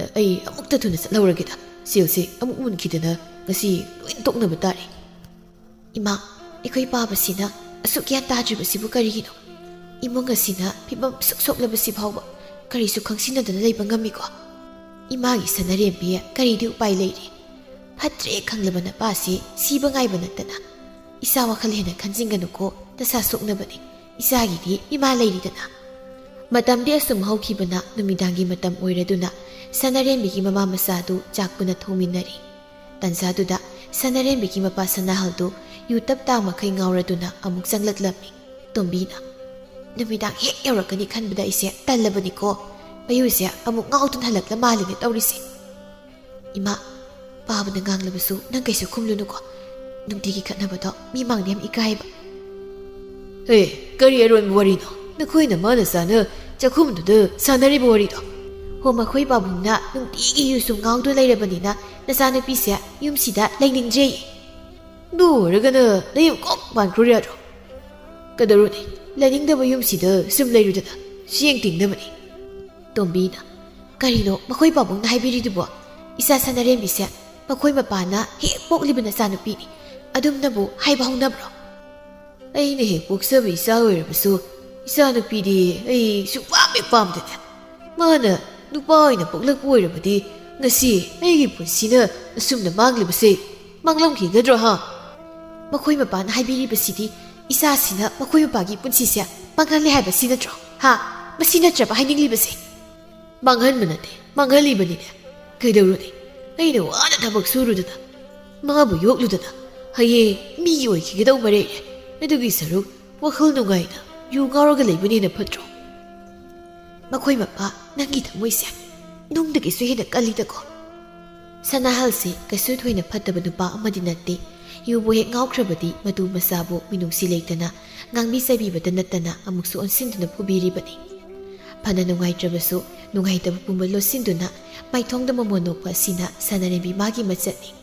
ꯑ, ꯑꯩ ꯑꯃꯨꯛꯇ ꯊꯨꯅ ꯆꯠꯍꯧꯔꯒꯦꯗ꯫ ꯁꯦꯜꯁꯦ ꯑꯃꯨꯛ ꯃꯨꯟꯈꯤꯗꯅ ꯉꯁꯤ ꯂꯣꯏ ꯇꯣꯛꯅꯕ ꯇꯥꯔꯦ꯫ ꯏꯃꯥ, ꯑꯩꯈꯣꯏ ꯄꯥꯕꯁꯤꯅ ꯑꯁꯨꯛ ꯒ꯭ꯌꯥꯟ ꯇꯥꯗ꯭ꯔꯤꯕꯁꯤꯕꯨ ꯀꯔꯤꯒꯤꯅꯣ? ꯏꯃꯨꯡ ꯑꯁꯤꯅ ꯐꯤꯕꯝ ꯁꯨꯛ ꯁꯣꯛꯂꯕꯁꯤ ꯐꯥꯎꯕ ꯀꯔꯤꯁꯨ ꯈꯪꯁꯤꯟꯅꯗꯅ ꯂꯩꯕ ꯉꯝꯃꯤꯀꯣ? ꯏꯃꯥꯒꯤ ꯁꯅꯥꯔꯦꯝꯕꯤ, ꯀꯔꯤꯗꯤ ꯎꯄꯥꯏ ꯂꯩꯔꯤ? ꯐꯠꯇ꯭ꯔꯦ ꯈꯪꯂꯕ ꯅꯄꯥꯁꯤ ꯁꯤꯕ ꯉꯥꯏꯕ ꯅꯠꯇꯅ꯫ ꯏꯆꯥ ꯋꯥꯈꯜ ꯍꯦꯟꯅ ꯈꯟꯖꯤꯟꯒꯅꯨꯀꯣ, ꯅꯁꯥ ꯁꯣꯛꯅꯕꯅꯤ꯫ ꯏꯆꯥꯒꯤꯗꯤ ꯏꯃꯥ ꯂꯩꯔꯤꯗꯅ꯫ ꯃꯇꯝꯗꯤ ꯑꯁꯨꯝ ꯍꯧꯈꯤꯕꯅ ꯅꯨꯃꯤꯗꯥꯡꯒꯤ ꯃꯇꯝ ꯑꯣꯏꯔꯗꯨꯅ ꯁꯅꯥꯔꯦꯝꯕꯤꯒꯤ ꯃꯃꯥ ꯃꯆꯥꯗꯨ ꯆꯥꯛ ꯄꯨꯟꯅ ꯊꯣꯡꯃꯤꯟꯅꯔꯤ꯫ ꯇꯟꯖꯥꯗꯨꯗ ꯁꯅꯥꯔꯦꯝꯕꯤꯒꯤ ꯃꯄꯥ ꯁꯅꯥꯍꯜꯗꯨ ꯌꯨ ꯇꯞ ꯇꯥ ꯃꯈꯩ ꯉꯥꯎꯔꯗꯨꯅ ꯑꯃꯨꯛ ꯆꯪꯂꯛꯂꯝꯃꯤ꯫ ꯇꯣꯝꯕꯤꯅ, "ꯅꯨꯃꯤꯗꯥꯡ ꯍꯦꯛ ꯌꯧꯔꯛꯀꯅꯤ ꯈꯟꯕꯗ ꯑꯩꯁꯦ ꯇꯜꯂꯕꯅꯤꯀꯣ꯫ ꯃꯌꯨꯁꯦ ꯑꯃꯨꯛ ꯉꯥꯎꯗꯨꯅ ꯍꯜꯂꯛꯂ ꯃꯥꯜꯂꯤꯅꯦ ꯇꯧꯔꯤꯁꯦ꯫" "ꯏꯃꯥ, ꯄꯥꯕꯅ ꯉꯥꯡꯂꯕꯁꯨ ꯅꯪ ꯀꯩꯁꯨ ꯈꯨꯝꯂꯨꯅꯨꯀꯣ꯫ ꯅꯨꯡꯇꯤꯒꯤ ꯈꯠꯅꯕꯗꯣ ꯃꯤ ꯃꯥꯡꯗ ꯌꯥꯝ ꯏꯀꯥꯏꯕ꯫" "ꯍꯦ, ꯀꯔꯤ ꯑꯔꯣꯟꯕ ꯋꯥꯔꯤꯅꯣ? ꯅꯈꯣꯏ ꯅꯃꯥ ꯅꯆꯥꯅ ꯆꯥꯛꯈꯨꯝꯗꯨꯗ ꯁꯥꯟꯅꯔꯤꯕ ꯋꯥꯔꯤꯗꯣ?" "ꯍꯣ, ꯃꯈꯣꯏ ꯄꯥꯕꯨꯡꯅ ꯅꯨꯡꯇꯤꯒꯤ ꯌꯨ ꯁꯨꯝ ꯉꯥꯎꯗꯨꯅ ꯂꯩꯔꯕꯅꯤꯅ ꯅꯆꯥꯅꯨꯄꯤꯁꯦ ꯌꯨꯝꯁꯤꯗ ꯂꯩꯅꯤꯡꯗ꯭ꯔꯦꯌꯦ꯫" "ꯑꯗꯨ ꯑꯣꯏꯔꯒꯅ ꯅꯌꯨꯝ ꯀꯣꯛ ꯄꯥꯟꯈ꯭ꯔꯣ ꯌꯥꯗ꯭ꯔꯣ?" "ꯀꯩꯗꯧꯔꯨꯅꯤ, ꯂꯩꯅꯤꯡꯗꯕ ꯌꯨꯝꯁꯤꯗ ꯁꯨꯝ ꯂꯩꯔꯨꯗꯅ ꯆꯦꯡ ꯇꯤꯡꯅꯕꯅꯤ꯫" ꯇꯣꯝꯕꯤꯅ, "ꯀꯔꯤꯅꯣ ꯃꯈꯣꯏ ꯄꯥꯕꯨꯡꯅ ꯍꯥꯏꯕꯤꯔꯤꯗꯨꯕꯣ? ꯏꯆꯥ ꯁꯅꯥꯔꯦꯝꯕꯤꯁꯦ ꯃꯈꯣꯏ ꯃꯄꯥꯅ ꯍꯦꯛ ꯄꯣꯛꯂꯤꯕ ꯅꯆꯥꯅꯨꯄꯤꯅꯤ꯫ ꯑꯗꯨꯝꯅꯕꯨ ꯍꯥꯏꯕ ꯍꯧꯅꯕ꯭ꯔꯣ? ꯑꯩꯅ ꯍꯦꯛ ꯄꯣꯛꯆꯕ ꯏꯆꯥ ꯑꯣꯏꯔꯕꯁꯨ, ꯏꯆꯥꯅꯨꯄꯤꯗꯤ ꯑꯩ ꯁꯨꯛꯄꯥꯝ ꯍꯦꯛ ꯄꯥꯝꯗꯦꯗ꯫ ꯃꯥꯅ ꯅꯨꯄꯥ ꯑꯣꯏꯅ ꯄꯣꯛꯂꯛꯄ ꯑꯣꯏꯔꯕꯗꯤ, ꯉꯁꯤ ꯑꯩꯒꯤ ꯄꯨꯟꯁꯤꯅ ꯑꯁꯨꯝꯅ ꯃꯥꯡꯂꯤꯕꯁꯦ ꯃꯥꯡꯂꯝꯈꯤꯒꯗ꯭ꯔꯣ, ꯍꯥ? ꯃꯈꯣꯏ ꯃꯄꯥꯅ ꯍꯥꯏꯕꯤꯔꯤꯕꯁꯤꯗꯤ ꯏꯆꯥꯁꯤꯅ ꯃꯈꯣꯏ ꯃꯄꯥꯒꯤ ꯄꯨꯟꯁꯤꯁꯦ ꯃꯥꯡꯍꯜꯂꯦ ꯍꯥꯏꯕꯁꯤ ꯅꯠꯇ꯭ꯔꯣ, ꯍꯥ? ꯃꯁꯤ ꯅꯠꯇ꯭ꯔꯕ ꯍꯥꯏꯅꯤꯡꯂꯤꯕꯁꯦ? ꯃꯥꯡꯍꯟꯕ ꯅꯠꯇꯦ, ꯃꯥꯡꯍꯜꯂꯤꯕꯅꯤꯅꯦ꯫ ꯀꯩꯗꯧꯔꯨꯅꯤ? ꯑꯩꯅ ꯋꯥꯅ ꯊꯕꯛ ꯁꯨꯔꯨꯗꯅ, ꯃꯥꯕꯨ ꯌꯣꯛꯂꯨꯗꯅ, ꯍꯌꯦꯡ ꯃꯤꯒꯤ ꯑꯣꯏꯈꯤꯒꯗꯧ ꯃꯔꯩꯔꯦ꯫ ꯑꯗꯨꯒꯤ ꯁꯔꯨꯛ ꯋꯥꯈꯜ ꯅꯨꯡꯉꯥꯏꯅ ꯌꯨ ꯉꯥꯎꯔꯒ ꯂꯩꯕꯅ ꯍꯦꯟꯅ ꯐꯠꯇ꯭ꯔꯣ? ꯃꯈꯣꯏ ꯃꯄꯥ, ꯅꯪꯒꯤ ꯊꯃꯣꯏꯁꯦ ꯅꯨꯡꯗꯒꯤꯁꯨ ꯍꯦꯟꯅ ꯀꯜꯂꯤꯗꯀꯣ꯫ ꯁꯅꯥꯍꯜꯁꯤ ꯀꯩꯁꯨ ꯊꯣꯏꯅ ꯐꯠꯇꯕ ꯅꯨꯄꯥ ꯑꯃꯗꯤ ꯅꯠꯇꯦ꯫ ꯌꯨꯕꯨ ꯍꯦꯛ ꯉꯥꯎꯈ꯭ꯔꯕꯗꯤ ꯃꯇꯨ ꯃꯆꯥꯕꯨ ꯃꯤꯅꯨꯡꯁꯤ ꯂꯩꯇꯅ ꯉꯥꯡꯕꯤ ꯆꯩꯕꯤꯕꯗ ꯅꯠꯇꯅ ꯑꯃꯨꯛꯁꯨ ꯑꯣꯟꯁꯤꯟꯗꯨꯅ ꯐꯨꯕꯤꯔꯤꯕꯅꯤ꯫ ꯐꯅ ꯅꯨꯡꯉꯥꯏꯇ꯭ꯔꯕꯁꯨ ꯅꯨꯡꯉꯥꯏꯇꯕ ꯄꯨꯝꯕ ꯂꯣꯠꯁꯤꯟꯗꯨꯅ ꯃꯥꯏꯊꯣꯡꯗ ꯃꯃꯣꯟ ꯅꯣꯛꯄ ꯑꯁꯤꯅ ꯁꯅꯥꯔꯦꯝꯕꯤ ꯃꯥꯒꯤ ꯃꯆꯠꯅꯤ꯫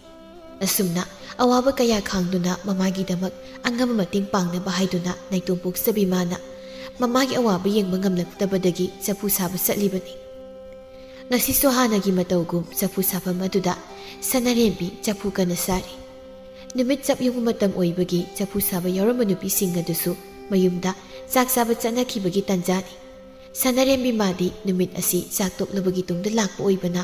ꯑꯁꯨꯝꯅ ꯑꯋꯥꯕ ꯀꯌꯥ ꯈꯥꯡꯗꯨꯅ ꯃꯃꯥꯒꯤꯗꯃꯛ ꯑꯉꯝꯕ ꯃꯇꯦꯡ ꯄꯥꯡꯅꯕ ꯍꯥꯏꯗꯨꯅ ꯅꯥꯏꯇꯣꯝ ꯄꯣꯛꯆꯕꯤ ꯃꯥꯅ ꯃꯃꯥꯒꯤ ꯑꯋꯥꯕ ꯌꯦꯡꯕ ꯉꯝꯂꯛꯇꯕꯗꯒꯤ ꯆꯐꯨ ꯁꯥꯕ ꯆꯠꯂꯤꯕꯅꯤ꯫ ꯉꯁꯤꯁꯨ ꯍꯥꯟꯅꯒꯤ ꯃꯇꯧꯒꯨꯝ ꯆꯐꯨ ꯁꯥꯐꯝ ꯑꯗꯨꯗ ꯁꯅꯥꯔꯦꯝꯕꯤ ꯆꯐꯨ ꯀꯟꯅ ꯁꯥꯔꯤ꯫ ꯅꯨꯃꯤꯠ ꯆꯞ ꯌꯨꯡꯕ ꯃꯇꯝ ꯑꯣꯏꯕꯒꯤ ꯆꯐꯨ ꯁꯥꯕ ꯌꯥꯎꯔꯝꯕ ꯅꯨꯄꯤꯁꯤꯡ ꯑꯗꯨꯁꯨ ꯃꯌꯨꯝꯗ ꯆꯥꯛ ꯆꯥꯕ ꯆꯠꯅꯈꯤꯕꯒꯤ ꯇꯥꯟꯖꯥꯅꯤ꯫ ꯁꯅꯥꯔꯦꯝꯕꯤ ꯃꯥꯗꯤ ꯅꯨꯃꯤꯠ ꯑꯁꯤ ꯆꯥꯛ ꯇꯣꯛꯂꯕꯒꯤ ꯇꯨꯡꯗ ꯂꯥꯛꯄ ꯑꯣꯏꯕꯅ,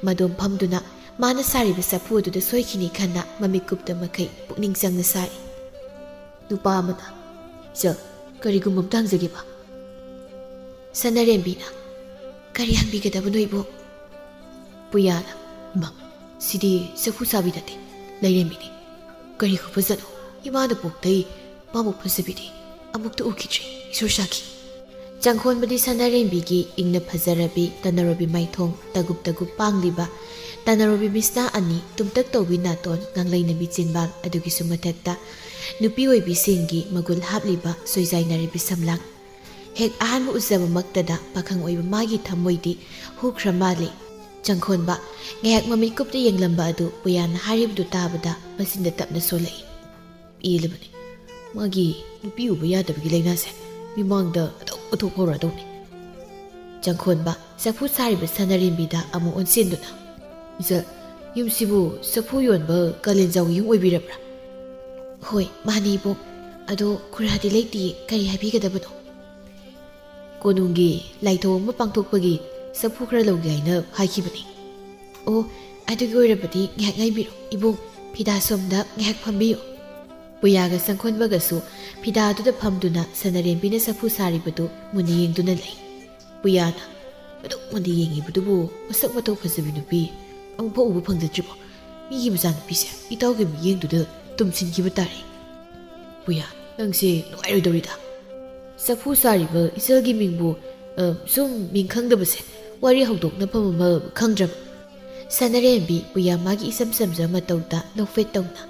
ꯃꯗꯣꯝ ꯐꯝꯗꯨꯅ ꯃꯥꯅ ꯁꯥꯔꯤꯕ ꯆꯐꯨ ꯑꯗꯨꯗ ꯁꯣꯏꯈꯤꯅꯤ ꯈꯟꯅ ꯃꯃꯤꯠ ꯀꯨꯞꯇ ꯃꯈꯩ ꯄꯨꯛꯅꯤꯡ ꯆꯪꯅ ꯁꯥꯔꯤ꯫ ꯅꯨꯄꯥ ꯑꯃꯅ, "ꯏꯆꯜ, ꯀꯔꯤꯒꯨꯝꯕ ꯑꯝꯇ ꯍꯪꯖꯒꯦꯕ?" ꯁꯅꯥꯔꯦꯝꯕꯤꯅ, "ꯀꯔꯤ ꯍꯪꯕꯤꯒꯗꯕꯅꯣ, ꯏꯕꯣꯛ?" ꯄꯨꯌꯥꯅ, "ꯏꯃꯥ, ꯁꯤꯗꯤ ꯆꯐꯨ ꯁꯥꯕꯤ ꯅꯠꯇꯦ, ꯂꯥꯏꯔꯦꯝꯕꯤꯅꯤ꯫ ꯀꯔꯤ ꯈꯨꯐꯖꯅꯣ! ꯏꯃꯥꯅ ꯄꯣꯛꯇꯩ ꯃꯥꯃꯨꯛ ꯐꯖꯕꯤꯗꯤ ꯑꯃꯨꯛꯇ ꯎꯈꯤꯗ꯭ꯔꯤ, ꯏꯁꯣꯔ ꯁꯥꯈꯤ!" ꯆꯪꯈꯣꯟꯕꯗꯤ ꯁꯅꯥꯔꯦꯝꯕꯤꯒꯤ ꯏꯪꯅ ꯐꯖꯔꯕꯤ ꯇꯅꯔꯣꯕꯤ ꯃꯥꯏꯊꯣꯡ, ꯇꯒꯨꯞ ꯇꯒꯨꯞ ꯄꯥꯡꯂꯤꯕ ꯇꯅꯔꯣꯕꯤ ꯃꯤꯁꯅꯥ ꯑꯅꯤ, ꯇꯨꯝꯇꯛ ꯇꯧꯕꯤ ꯅꯥꯇꯣꯟ, ꯉꯥꯡꯂꯩꯅꯕꯤ ꯆꯤꯟꯕꯥꯜ, ꯑꯗꯨꯒꯤꯁꯨ ꯃꯊꯛꯇ ꯅꯨꯄꯤ ꯑꯣꯏꯕꯤꯁꯤꯡꯒꯤ ꯃꯒꯨꯟ ꯍꯥꯞꯂꯤꯕ ꯁꯣꯏꯖꯥꯏꯅꯔꯕꯤ ꯁꯝꯂꯥꯡ꯫ ꯍꯦꯛ ꯑꯍꯥꯟꯕ ꯎꯖꯕꯃꯛꯇꯗ ꯄꯥꯈꯪ ꯑꯣꯏꯕ ꯃꯥꯒꯤ ꯊꯃꯣꯏꯗꯤ ꯍꯨꯈ꯭ꯔ ꯃꯥꯜꯂꯤ꯫ ꯆꯪꯈꯣꯟꯕ ꯉꯥꯏꯍꯥꯛ ꯃꯃꯤꯠ ꯀꯨꯞꯇ ꯌꯦꯡꯂꯝꯕ ꯑꯗꯨ ꯄꯨꯌꯥꯅ ꯍꯥꯏꯔꯤꯕꯗꯨ ꯇꯥꯕꯗ ꯃꯆꯤꯟꯗ ꯇꯞꯅ ꯁꯣꯜꯂꯛꯏ꯫ ꯄꯦꯜꯂꯕꯅꯤ꯫ ꯃꯥꯒꯤ ꯅꯨꯄꯤ ꯎꯕ ꯌꯥꯗꯕꯒꯤ ꯂꯥꯏꯅꯥꯁꯦ ꯃꯤꯃꯥꯡꯗ ꯑꯗꯨꯝ ꯎꯠꯊꯣꯛ ꯍꯧꯔꯗꯧꯅꯤ꯫ ꯆꯪꯈꯣꯟꯕ ꯆꯐꯨ ꯁꯥꯔꯤꯕ ꯁꯅꯥꯔꯦꯝꯕꯤꯗ ꯑꯃꯨꯛ ꯑꯣꯟꯁꯤꯟꯗꯨꯅ, "ꯏꯆꯜ, ꯌꯨꯝꯁꯤꯕꯨ ꯆꯐꯨ ꯌꯣꯟꯕ ꯀꯥꯂꯦꯟꯖꯥꯎꯒꯤ ꯌꯨꯝ ꯑꯣꯏꯕꯤꯔꯕ꯭ꯔꯥ?" "ꯍꯣꯏ, ꯃꯥꯅꯤ ꯏꯕꯣꯛ꯫ ꯑꯗꯣ ꯈꯨꯔꯥꯗꯤ ꯂꯩꯇꯤꯌꯦ, ꯀꯔꯤ ꯍꯥꯏꯕꯤꯒꯗꯕꯅꯣ?" "ꯀꯣꯅꯨꯡꯒꯤ ꯂꯥꯏꯊꯧ ꯑꯃ ꯄꯥꯡꯊꯣꯛꯄꯒꯤ ꯆꯐꯨ ꯈꯔ ꯂꯧꯒꯦ ꯍꯥꯏꯅ ꯍꯥꯏꯈꯤꯕꯅꯤ꯫" "ꯑꯣ, ꯑꯗꯨꯒꯤ ꯑꯣꯏꯔꯕꯗꯤ ꯉꯥꯏꯍꯥꯛ ꯉꯥꯏꯕꯤꯔꯣ꯫ ꯏꯕꯣꯛ, ꯐꯤꯗꯥ ꯁꯣꯝꯗ ꯉꯥꯏꯍꯥꯛ ꯐꯝꯕꯤꯌꯨ꯫" ꯄꯨꯌꯥꯒ ꯆꯪꯈꯣꯟꯕꯒꯁꯨ ꯐꯤꯗꯥꯗꯨꯗ ꯐꯝꯗꯨꯅ ꯁꯅꯔꯦꯝꯕꯤꯅ ꯆꯐꯨ ꯁꯥꯔꯤꯕꯗꯨ ꯃꯨꯟꯅ ꯌꯦꯡꯗꯨꯅ ꯂꯩ꯫ ꯄꯨꯌꯥꯅ, "ꯑꯗꯨꯛ ꯃꯨꯟꯅ ꯌꯦꯡꯉꯤꯕꯗꯨꯕꯨ ꯃꯁꯛ ꯃꯇꯧ ꯐꯖꯕꯤ ꯅꯨꯄꯤ ꯑꯃꯨꯛꯐꯥꯎ ꯎꯕ ꯐꯪꯖꯗ꯭ꯔꯤꯕꯣ? ꯃꯤꯒꯤ ꯃꯆꯥꯅꯨꯄꯤꯁꯦ ꯏꯇꯥꯎꯒꯤ ꯃꯤꯠꯌꯦꯡꯗꯨꯗ ꯇꯨꯝꯁꯤꯟꯈꯤꯕ ꯇꯥꯔꯦ꯫" "ꯄꯨꯌꯥ, ꯅꯪꯁꯦ ꯅꯨꯡꯉꯥꯏꯔꯣꯏꯗꯧꯔꯤꯗ꯫ ꯆꯐꯨ ꯁꯥꯔꯤꯕ ꯏꯆꯜꯒꯤ ꯃꯤꯡꯕꯨ, ꯑ, ꯁꯨꯝ ꯃꯤꯡ ꯈꯪꯗꯕꯁꯦ ꯋꯥꯔꯤ ꯍꯧꯗꯣꯛꯅꯐꯝ ꯑꯃ ꯈꯪꯗ꯭ꯔꯕ꯫" ꯁꯅꯔꯦꯝꯕꯤ ꯄꯨꯌꯥ ꯃꯥꯒꯤ ꯏꯆꯝ ꯆꯝꯖ ꯃꯇꯧꯗ ꯅꯣꯛꯐꯦꯠ ꯇꯧꯅ,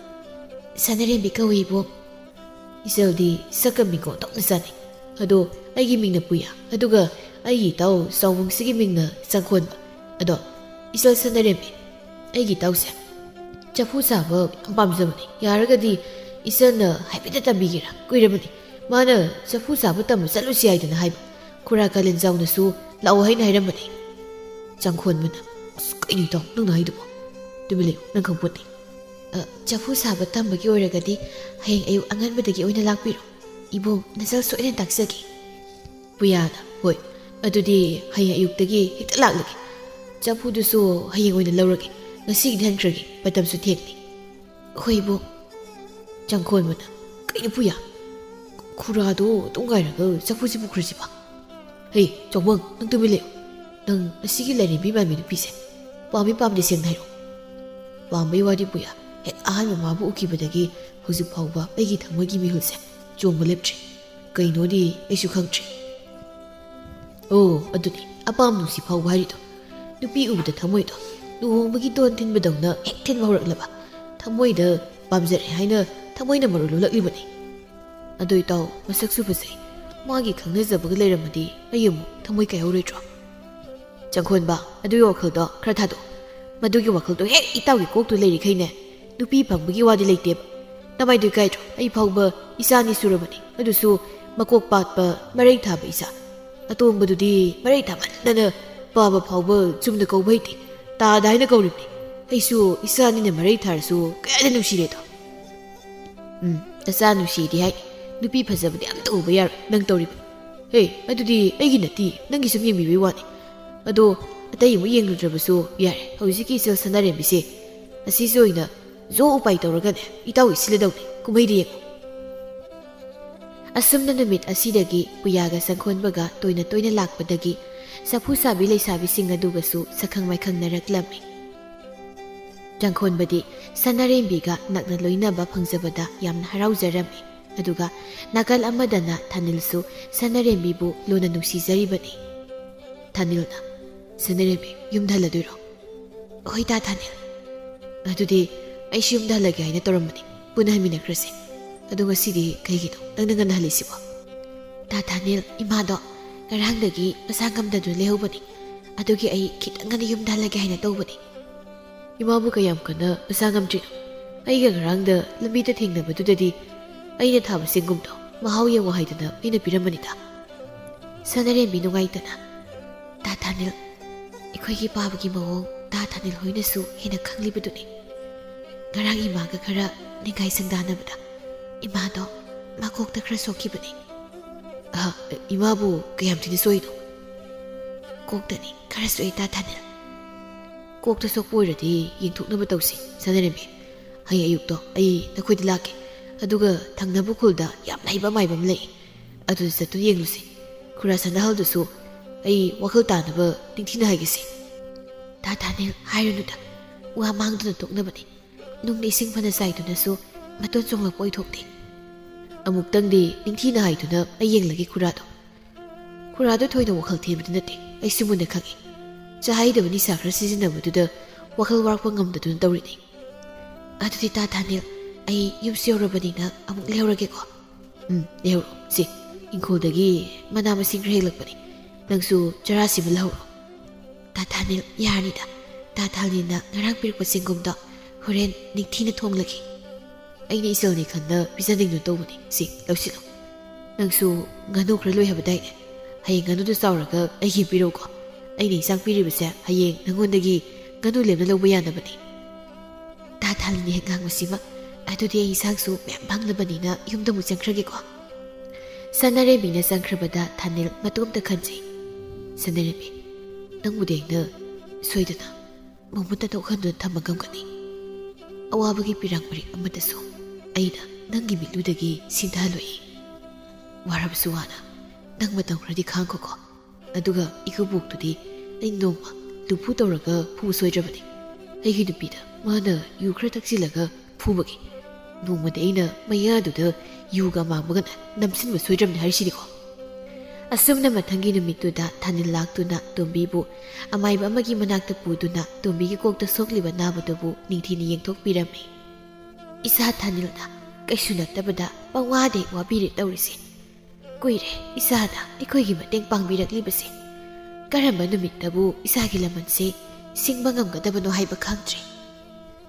"ꯁꯅꯔꯦꯝꯕꯤ ꯀꯧꯏ ꯏꯕꯣꯛ꯫" "ꯏꯆꯜꯗꯤ ꯁꯛꯀ ꯃꯤꯡꯒ ꯑꯣꯟꯊꯣꯛꯅ ꯆꯥꯟꯅꯩ꯫ ꯑꯗꯣ ꯑꯩꯒꯤ ꯃꯤꯡꯅ ꯄꯨꯌꯥ, ꯑꯗꯨꯒ ꯑꯩꯒꯤ ꯏꯇꯥꯎ ꯆꯥꯎꯕꯪꯁꯤꯒꯤ ꯃꯤꯡꯅ ꯆꯪꯈꯣꯟꯕ꯫ ꯑꯗꯣ ꯏꯆꯜ ꯁꯅꯔꯦꯝꯕꯤ, ꯑꯩꯒꯤ ꯏꯇꯥꯎꯁꯦ ꯆꯐꯨ ꯁꯥꯕ ꯌꯥꯝ ꯄꯥꯝꯖꯕꯅꯤ꯫ ꯌꯥꯔꯒꯗꯤ ꯏꯆꯜꯅ ꯍꯥꯏꯐꯦꯠꯇ ꯇꯝꯕꯤꯒꯦꯔꯥ? ꯀꯨꯏꯔꯕꯅꯤ ꯃꯥꯅ ꯆꯐꯨ ꯁꯥꯕ ꯇꯝꯕ ꯆꯠꯂꯨꯁꯤ ꯍꯥꯏꯗꯅ ꯍꯥꯏꯕ꯫ ꯈꯨꯔꯥ ꯀꯥꯂꯦꯟꯖꯥꯎꯅꯁꯨ ꯂꯥꯛꯑꯣ ꯍꯥꯏꯅ ꯍꯥꯏꯔꯝꯕꯅꯤ꯫" ꯆꯪꯈꯣꯟꯕꯅ, "ꯑꯁ, ꯀꯩꯅꯣ ꯏꯇꯥꯎ ꯅꯪꯅ ꯍꯥꯏꯗꯨꯕꯣ? ꯇꯨꯃꯤꯟ ꯂꯩꯌꯨ, ꯅꯪ ꯈꯪꯄꯣꯠꯇꯦ꯫" "ꯑ, ꯆꯐꯨ ꯁꯥꯕ ꯇꯝꯕꯒꯤ ꯑꯣꯏꯔꯒꯗꯤ ꯍꯌꯦꯡ ꯑꯌꯨꯛ ꯑꯉꯟꯕꯗꯒꯤ ꯑꯣꯏꯅ ꯂꯥꯛꯄꯤꯔꯣ꯫ ꯏꯕꯣꯛ, ꯅꯆꯜ ꯁꯣꯏꯗꯅ ꯇꯥꯛꯆꯒꯦ꯫" ꯄꯨꯌꯥꯅ, "ꯍꯣꯏ, ꯑꯗꯨꯗꯤ ꯍꯌꯦꯡ ꯑꯌꯨꯛꯇꯒꯤ ꯍꯦꯛꯇ ꯂꯥꯛꯂꯒꯦ꯫ ꯆꯐꯨꯗꯨꯁꯨ ꯍꯌꯦꯡ ꯑꯣꯏꯅ ꯂꯧꯔꯒꯦ꯫ ꯉꯁꯤꯒꯤꯗꯤ ꯍꯟꯈ꯭ꯔꯒꯦ, ꯃꯇꯝꯁꯨ ꯊꯦꯡꯂꯦ꯫" "ꯍꯣꯏ ꯏꯕꯣꯛ꯫" ꯆꯪꯈꯣꯟꯕꯅ, "ꯀꯩꯅꯣ ꯄꯨꯌꯥ? ꯈꯨꯔꯥꯗꯣ ꯑꯗꯨꯝ ꯉꯥꯏꯔꯒ ꯆꯐꯨꯁꯤ ꯄꯨꯈ꯭ꯔꯁꯤꯕ?" "ꯍꯩ, ꯆꯥꯎꯕꯪ, ꯅꯪ ꯇꯨꯃꯤꯟ ꯂꯩꯌꯨ꯫ ꯅꯪ ꯑꯁꯤꯒꯤ ꯂꯥꯏꯔꯦꯝꯕꯤ ꯃꯥꯟꯕꯤ ꯅꯨꯄꯤꯁꯦ ꯄꯥꯝꯃꯤ ꯄꯥꯝꯗꯦ ꯁꯦꯡꯅ ꯍꯥꯏꯔꯛꯑꯣ꯫" "ꯄꯥꯝꯕꯩ ꯋꯥꯗꯤ ꯄꯨꯌꯥ, ꯍꯦꯛ ꯑꯍꯥꯟꯕ ꯃꯥꯕꯨ ꯎꯈꯤꯕꯗꯒꯤ ꯍꯧꯖꯤꯛ ꯐꯥꯎꯕ ꯑꯩꯒꯤ ꯊꯃꯣꯏꯒꯤ ꯃꯤꯍꯨꯜꯁꯦ ꯆꯣꯡꯕ ꯂꯦꯞꯇ꯭ꯔꯤ꯫ ꯀꯩꯅꯣꯗꯤ ꯑꯩꯁꯨ ꯈꯪꯗ꯭ꯔꯤ꯫" "ꯑꯣ, ꯑꯗꯨꯅꯤ ꯑꯄꯥꯝ ꯅꯨꯡꯁꯤ ꯐꯥꯎꯕ ꯍꯥꯏꯔꯤꯗꯣ꯫ ꯅꯨꯄꯤ ꯎꯕꯗ ꯊꯃꯣꯏꯗꯣ ꯂꯨꯍꯣꯡꯕꯒꯤ ꯗꯣꯟ ꯊꯤꯟꯕꯗꯧꯅ ꯍꯦꯛ ꯊꯤꯟꯕ ꯍꯧꯔꯛꯂꯕ꯫ ꯊꯃꯣꯏꯗ ꯄꯥꯝꯖꯔꯦ ꯍꯥꯏꯅ ꯊꯃꯣꯏꯅ ꯃꯔꯣꯜ ꯂꯣꯜꯂꯛꯂꯤꯕꯅꯤ꯫ ꯑꯗꯣ ꯏꯇꯥꯎ, ꯃꯁꯛꯁꯨ ꯐꯖꯩ꯫ ꯃꯥꯒꯤ ꯈꯪꯅꯖꯕꯒ ꯂꯩꯔꯝꯃꯗꯤ ꯑꯩ ꯑꯃꯨꯛ ꯊꯃꯣꯏ ꯀꯥꯏꯍꯧꯔꯣꯏꯗ꯭ꯔꯣ?" "ꯆꯪꯈꯣꯟꯕ, ꯑꯗꯨꯒꯤ ꯋꯥꯈꯜꯗꯣ ꯈꯔ ꯊꯥꯗꯣꯛꯑꯣ꯫ ꯃꯗꯨꯒꯤ ꯋꯥꯈꯜꯗꯣ ꯍꯦꯛ ꯏꯇꯥꯎꯒꯤ ꯀꯣꯛꯇꯨ ꯂꯩꯔꯤꯈꯩꯅꯦ, ꯅꯨꯄꯤ ꯐꯪꯕꯒꯤ ꯋꯥꯗꯤ ꯂꯩꯇꯦꯕ꯫ ꯅꯃꯥꯏꯗꯨ ꯏꯀꯥꯏꯗ꯭ꯔꯣ? ꯑꯩ ꯐꯥꯎꯕ ꯏꯆꯥ ꯑꯅꯤ ꯁꯨꯔꯕꯅꯤ, ꯑꯗꯨꯁꯨ ꯃꯀꯣꯛ ꯄꯥꯠꯄ, ꯃꯔꯩ ꯊꯥꯕ ꯏꯆꯥ꯫ ꯑꯇꯣꯝꯕꯗꯨꯗꯤ ꯃꯔꯩ ꯊꯥꯃꯟꯗꯅ ꯄꯥꯕ ꯐꯥꯎꯕ ꯆꯨꯝꯅ ꯀꯧꯕ ꯍꯩꯇꯦ, ꯇꯥꯗ ꯍꯥꯏꯅ ꯀꯧꯔꯤꯕꯅꯤ꯫ ꯑꯩꯁꯨ ꯏꯆꯥ ꯑꯅꯤꯅ ꯃꯔꯩ ꯊꯥꯔꯁꯨ ꯀꯌꯥꯗ ꯅꯨꯡꯁꯤꯔꯦꯗꯣ꯫" ꯎꯝ, ꯅꯆꯥ ꯅꯨꯡꯁꯤꯗꯤ ꯍꯥꯏ, ꯅꯨꯄꯤ ꯐꯖꯕꯗꯤ ꯑꯝꯇ ꯎꯕ ꯌꯥꯔꯣꯏ ꯅꯪ ꯇꯧꯔꯤꯕ꯫ ꯍꯦ, ꯑꯗꯨꯗꯤ ꯑꯩꯒꯤ ꯅꯠꯇꯦ, ꯅꯪꯒꯤ ꯁꯨꯝ ꯌꯦꯡꯕꯤꯕꯩ ꯋꯥꯅꯤ꯫ ꯑꯗꯣ ꯑꯇꯩ ꯑꯃꯨꯛ ꯌꯦꯡꯂꯨꯗ꯭ꯔꯕꯁꯨ ꯌꯥꯔꯦ, ꯍꯧꯖꯤꯛꯀꯤ ꯏꯆꯜ ꯁꯅꯥꯔꯦꯝꯕꯤꯁꯦ ꯑꯁꯤꯁꯨ ꯑꯣꯏꯅ ꯖꯣ ꯎꯄꯥꯏ ꯇꯧꯔꯒꯅꯦ ꯏꯇꯥꯎ ꯏꯁꯤꯜꯂꯗꯧꯅꯤ, ꯀꯨꯝꯍꯩꯗꯤ ꯌꯦꯡꯉꯨ꯫ ꯑꯁꯨꯝꯅ ꯅꯨꯃꯤꯠ ꯑꯁꯤꯗꯒꯤ ꯄꯨꯌꯥꯒ ꯆꯪꯈꯣꯟꯕꯒ ꯇꯣꯏꯅ ꯇꯣꯏꯅ ꯂꯥꯛꯄꯗꯒꯤ ꯆꯐꯨ ꯁꯥꯕꯤ ꯂꯩꯁꯥꯕꯤꯁꯤꯡ ꯑꯗꯨꯒꯁꯨ ꯁꯛꯈꯪ ꯃꯥꯏꯈꯪꯅꯔꯛꯂꯝꯃꯤ꯫ ꯆꯪꯈꯣꯟꯕꯗꯤ ꯁꯅꯥꯔꯦꯝꯕꯤꯒ ꯅꯛꯅ ꯂꯣꯏꯅꯕ ꯐꯪꯖꯕꯗ ꯌꯥꯝꯅ ꯍꯔꯥꯎꯖꯔꯝꯃꯤ꯫ ꯑꯗꯨꯒ ꯅꯥꯀꯜ ꯑꯃꯗꯅ ꯊꯥꯅꯤꯜꯁꯨ ꯁꯅꯥꯔꯦꯝꯕꯤꯕꯨ ꯂꯨꯅ ꯅꯨꯡꯁꯤꯖꯔꯤꯕꯅꯤ꯫ ꯊꯥꯅꯤꯜꯅ, "ꯁꯅꯥꯔꯦꯝꯕꯤ, ꯌꯨꯝꯗ ꯍꯜꯂꯗꯣꯏꯔꯣ?" "ꯍꯣꯏ ꯇꯥ ꯊꯥꯅꯤꯜ꯫ ꯑꯗꯨꯗꯤ ꯑꯩꯁꯨ ꯌꯨꯝꯗ ꯍꯜꯂꯒꯦ ꯍꯥꯏꯅ ꯇꯧꯔꯝꯕꯅꯤ, ꯄꯨꯟꯅ ꯍꯟꯃꯤꯟꯅꯈ꯭ꯔꯁꯦ꯫ ꯑꯗꯣ ꯉꯁꯤꯗꯤ ꯀꯩꯒꯤꯅꯣ ꯅꯪꯅ ꯉꯟꯅ ꯍꯜꯂꯤꯁꯤꯕꯣ?" "ꯇꯥ ꯊꯥꯅꯤꯜ, ꯏꯃꯥꯗꯣ ꯉꯔꯥꯡꯗꯒꯤ ꯃꯁꯥ ꯉꯝꯗꯗꯨꯅ ꯂꯩꯍꯧꯕꯅꯤ꯫ ꯑꯗꯨꯒꯤ ꯑꯩ ꯈꯤꯇꯪ ꯉꯟꯅ ꯌꯨꯝꯗ ꯍꯜꯂꯒꯦ ꯍꯥꯏꯅ ꯇꯧꯕꯅꯤ꯫" "ꯏꯃꯥꯕꯨ ꯀꯌꯥꯝ ꯀꯟꯅ ꯃꯁꯥ ꯉꯝꯗ꯭ꯔꯤꯅꯣ? ꯑꯩꯒ ꯉꯔꯥꯡꯗ ꯂꯝꯕꯤꯗ ꯊꯦꯡꯅꯕꯗꯨꯗꯗꯤ ꯑꯩꯅ ꯊꯥꯕ ꯆꯦꯡꯒꯨꯝꯗꯣ ꯃꯍꯥꯎ ꯌꯦꯡꯉꯣ ꯍꯥꯏꯗꯅ ꯑꯩꯅ ꯄꯤꯔꯝꯕꯅꯤꯗ꯫" ꯁꯅꯥꯔꯦꯝꯕꯤ ꯅꯨꯡꯉꯥꯏꯇꯅ, "ꯇꯥ ꯊꯥꯅꯤꯜ, ꯑꯩꯈꯣꯏꯒꯤ ꯄꯥꯕꯒꯤ ꯃꯑꯣꯡ ꯇꯥ ꯊꯥꯅꯤꯜ ꯍꯣꯏꯅꯁꯨ ꯍꯦꯟꯅ ꯈꯪꯂꯤꯕꯗꯨꯅꯤ꯫ ꯉꯔꯥꯡ ꯏꯃꯥꯒ ꯈꯔ ꯅꯤꯡꯒꯥꯏ ꯁꯪꯗꯥꯅꯕꯗ ꯏꯃꯥꯗꯣ ꯃꯀꯣꯛꯇ ꯈꯔ ꯁꯣꯛꯈꯤꯕꯅꯤ꯫" "ꯑ, ꯏꯃꯥꯕꯨ ꯀꯌꯥꯝ ꯊꯤꯅ ꯁꯣꯛꯏꯅꯣ?" "ꯀꯣꯛꯇꯅꯤ ꯈꯔ ꯁꯣꯛꯏ ꯇꯥ ꯊꯥꯅꯤꯜ꯫" "ꯀꯣꯛꯇ ꯁꯣꯛꯄ ꯑꯣꯏꯔꯗꯤ ꯌꯦꯡꯊꯣꯛꯅꯕ ꯇꯧꯁꯤ ꯁꯅꯥꯔꯦꯝꯕꯤ꯫ ꯍꯌꯦꯡ ꯑꯌꯨꯛꯇꯣ ꯑꯩ ꯅꯈꯣꯏꯗ ꯂꯥꯛꯀꯦ꯫ ꯑꯗꯨꯒ ꯊꯪꯅꯕ ꯈꯨꯜꯗ ꯌꯥꯝꯅ ꯍꯩꯕ ꯃꯥꯏꯕ ꯑꯃ ꯂꯩ, ꯑꯗꯨꯗ ꯆꯠꯇꯨꯅ ꯌꯦꯡꯂꯨꯁꯤ꯫ ꯈꯨꯔꯥ ꯁꯅꯥꯍꯜꯗꯨꯁꯨ ꯑꯩ ꯋꯥꯈꯜ ꯇꯥꯅꯕ ꯅꯤꯡꯊꯤꯅ ꯍꯥꯏꯒꯦꯁꯤ꯫" "ꯇꯥ ꯊꯥꯅꯤꯜ, ꯍꯥꯏꯔꯨꯅꯨꯗ, ꯋꯥ ꯃꯥꯡꯗꯨꯅ ꯇꯣꯛꯅꯕꯅꯤ꯫ ꯅꯨꯡꯅ ꯏꯁꯤꯡ ꯐꯅ ꯆꯥꯏꯗꯨꯅꯁꯨ ꯃꯇꯣꯟ ꯆꯣꯡꯂꯛꯄ ꯑꯣꯏꯊꯣꯛꯇꯦ꯫" "ꯑꯃꯨꯛꯇꯪꯗꯤ ꯅꯤꯡꯊꯤꯅ ꯍꯥꯏꯗꯨꯅ ꯑꯩ ꯌꯦꯡꯂꯒꯦ ꯈꯨꯔꯥꯗꯣ꯫" "ꯈꯨꯔꯥꯗꯣ ꯊꯣꯏꯅ ꯋꯥꯈꯜ ꯊꯦꯝꯕꯗꯤ ꯅꯠꯇꯦ, ꯑꯩꯁꯨ ꯃꯨꯟꯅ ꯈꯪꯏ꯫ ꯆꯥꯍꯩꯗꯕ ꯅꯤꯁꯥ ꯈꯔ ꯁꯤꯖꯤꯟꯅꯕꯗꯨꯗ ꯋꯥꯈꯜ ꯋꯥꯔꯛꯄ ꯉꯝꯗꯗꯨꯅ ꯇꯧꯔꯤꯅꯤ꯫ ꯑꯗꯨꯗꯤ ꯇꯥ ꯊꯥꯅꯤꯜ, ꯑꯩ ꯌꯨꯝꯁꯨ ꯌꯧꯔꯕꯅꯤꯅ ꯑꯃꯨꯛ ꯂꯩꯍꯧꯔꯒꯦꯀꯣ꯫" "ꯎꯝ, ꯂꯩꯍꯧꯔꯣ꯫ ꯁꯤ, ꯏꯪꯈꯣꯜꯗꯒꯤ ꯃꯅꯥ ꯃꯁꯤꯡ ꯈꯔ ꯍꯦꯛꯂꯛꯄꯅꯤ, ꯅꯪꯁꯨ ꯆꯔꯥ ꯁꯤꯃ ꯂꯧꯍꯧꯔꯣ꯫" "ꯇꯥ ꯊꯥꯅꯤꯜ, ꯌꯥꯔꯅꯤꯗ꯫ ꯇꯥ ꯊꯥꯅꯤꯜꯅ ꯉꯔꯥꯡ ꯄꯤꯔꯛꯄ ꯆꯦꯡꯒꯨꯝꯗꯣ ꯍꯣꯔꯦꯟ ꯅꯤꯡꯊꯤꯅ ꯊꯣꯡꯂꯒꯦ꯫ ꯑꯩꯅ ꯏꯆꯜꯅꯤ ꯈꯟꯅ ꯄꯤꯖꯅꯤꯡꯗꯨꯅ ꯇꯧꯕꯅꯤ꯫ ꯁꯤ, ꯂꯧꯁꯤꯜꯂꯣ꯫ ꯅꯪꯁꯨ ꯉꯥꯅꯨ ꯈꯔ ꯂꯣꯏ ꯍꯥꯏꯕꯗꯥꯏꯅꯦ? ꯍꯌꯦꯡ ꯉꯥꯅꯨꯗꯨ ꯆꯥꯎꯔꯒ ꯑꯩꯒꯤ ꯄꯤꯔꯛꯎꯀꯣ꯫ ꯑꯩꯅ ꯏꯟꯁꯥꯡ ꯄꯤꯔꯤꯕꯁꯦ ꯍꯌꯦꯡ ꯅꯉꯣꯟꯗꯒꯤ ꯉꯥꯅꯨ ꯂꯦꯝꯅ ꯂꯧꯕ ꯌꯥꯅꯕꯅꯤ꯫" ꯇꯥ ꯊꯥꯅꯤꯜꯅ ꯍꯦꯛ ꯉꯥꯡꯕꯁꯤꯃ ꯑꯗꯨꯗꯤ ꯑꯩ ꯏꯟꯁꯥꯡꯁꯨ ꯃꯌꯥꯝ ꯐꯪꯂꯕꯅꯤꯅ ꯌꯨꯝꯗ ꯑꯃꯨꯛ ꯆꯪꯈ꯭ꯔꯒꯦꯀꯣ꯫ ꯁꯅꯥꯔꯦꯝꯕꯤꯅ ꯆꯪꯈ꯭ꯔꯕꯗ ꯊꯥꯅꯤꯜ ꯃꯇꯣꯝꯇ ꯈꯟꯖꯩ꯫ "ꯁꯅꯥꯔꯦꯝꯕꯤ, ꯅꯪꯕꯨꯗꯤ ꯑꯩꯅ ꯁꯣꯏꯗꯅ ꯃꯃꯨꯠ ꯇꯥꯅ ꯎꯍꯟꯗꯨꯅ ꯊꯝꯕ ꯉꯝꯒꯅꯤ꯫ ꯑꯋꯥꯕꯒꯤ ꯄꯤꯔꯥꯡ ꯃꯔꯤꯛ ꯑꯃꯠꯇꯁꯨ ꯑꯩꯅ ꯅꯪꯒꯤ ꯃꯤꯠꯂꯨꯗꯒꯤ ꯁꯤꯟꯊꯍꯜꯂꯣꯏ꯫ ꯋꯥꯔꯕꯁꯨ ꯋꯥꯅ ꯅꯪ ꯃꯇꯝ ꯈꯔꯗꯤ ꯈꯥꯡꯈꯣꯀꯣ꯫ ꯑꯗꯨꯒ ꯏꯀꯨꯕꯣꯛꯇꯨꯗꯤ ꯑꯩ ꯅꯣꯡꯃ ꯂꯨꯐꯨ ꯇꯧꯔꯒ ꯐꯨꯕ ꯁꯣꯏꯗ꯭ꯔꯕꯅꯤ꯫ ꯑꯩꯒꯤ ꯅꯨꯄꯤꯗ ꯃꯥꯅ ꯌꯨ ꯈꯔ ꯊꯛꯆꯤꯜꯂꯒ ꯐꯨꯕꯒꯤ꯫ ꯅꯣꯡꯃꯗꯤ ꯑꯩꯅ ꯃꯌꯥꯗꯨꯗ ꯌꯨꯒ ꯑꯃꯥꯡꯕꯒ ꯅꯝꯁꯤꯟꯕ ꯁꯣꯏꯗ꯭ꯔꯕꯅꯤ ꯍꯥꯏꯔꯤꯁꯤꯅꯤꯀꯣ"꯫ ꯑꯁꯨꯝꯅ ꯃꯊꯪꯒꯤ ꯅꯨꯃꯤꯠꯇꯨꯗ ꯊꯥꯅꯤꯜ ꯂꯥꯛꯇꯨꯅ ꯇꯣꯝꯕꯤꯕꯨ ꯑꯃꯥꯏꯕ ꯑꯃꯒꯤ ꯃꯅꯥꯛꯇ ꯄꯨꯗꯨꯅ ꯇꯣꯝꯕꯤꯒꯤ ꯀꯣꯛꯇ ꯁꯣꯛꯂꯤꯕ ꯑꯅꯥꯕꯗꯨꯕꯨ ꯅꯤꯡꯊꯤꯅ ꯌꯦꯡꯊꯣꯛꯄꯤꯔꯝꯃꯤ꯫ ꯏꯆꯥ ꯊꯥꯅꯤꯜꯅ ꯀꯩꯁꯨ ꯅꯠꯇꯕꯗ ꯄꯪꯋꯥꯗ ꯍꯦꯛ ꯋꯥꯕꯤꯔꯦ ꯇꯧꯔꯤꯁꯦ꯫ ꯀꯨꯏꯔꯦ ꯏꯆꯥꯅ ꯑꯩꯈꯣꯏꯒꯤ ꯃꯇꯦꯡ ꯄꯥꯡꯕꯤꯔꯛꯂꯤꯕꯁꯦ꯫ ꯀꯔꯝꯕ ꯅꯨꯃꯤꯠꯇꯕꯨ ꯏꯆꯥꯒꯤ ꯂꯃꯟꯁꯦ ꯁꯤꯡꯕ ꯉꯝꯒꯗꯕꯅꯣ ꯍꯥꯏꯕ ꯈꯪꯗ꯭ꯔꯦ꯫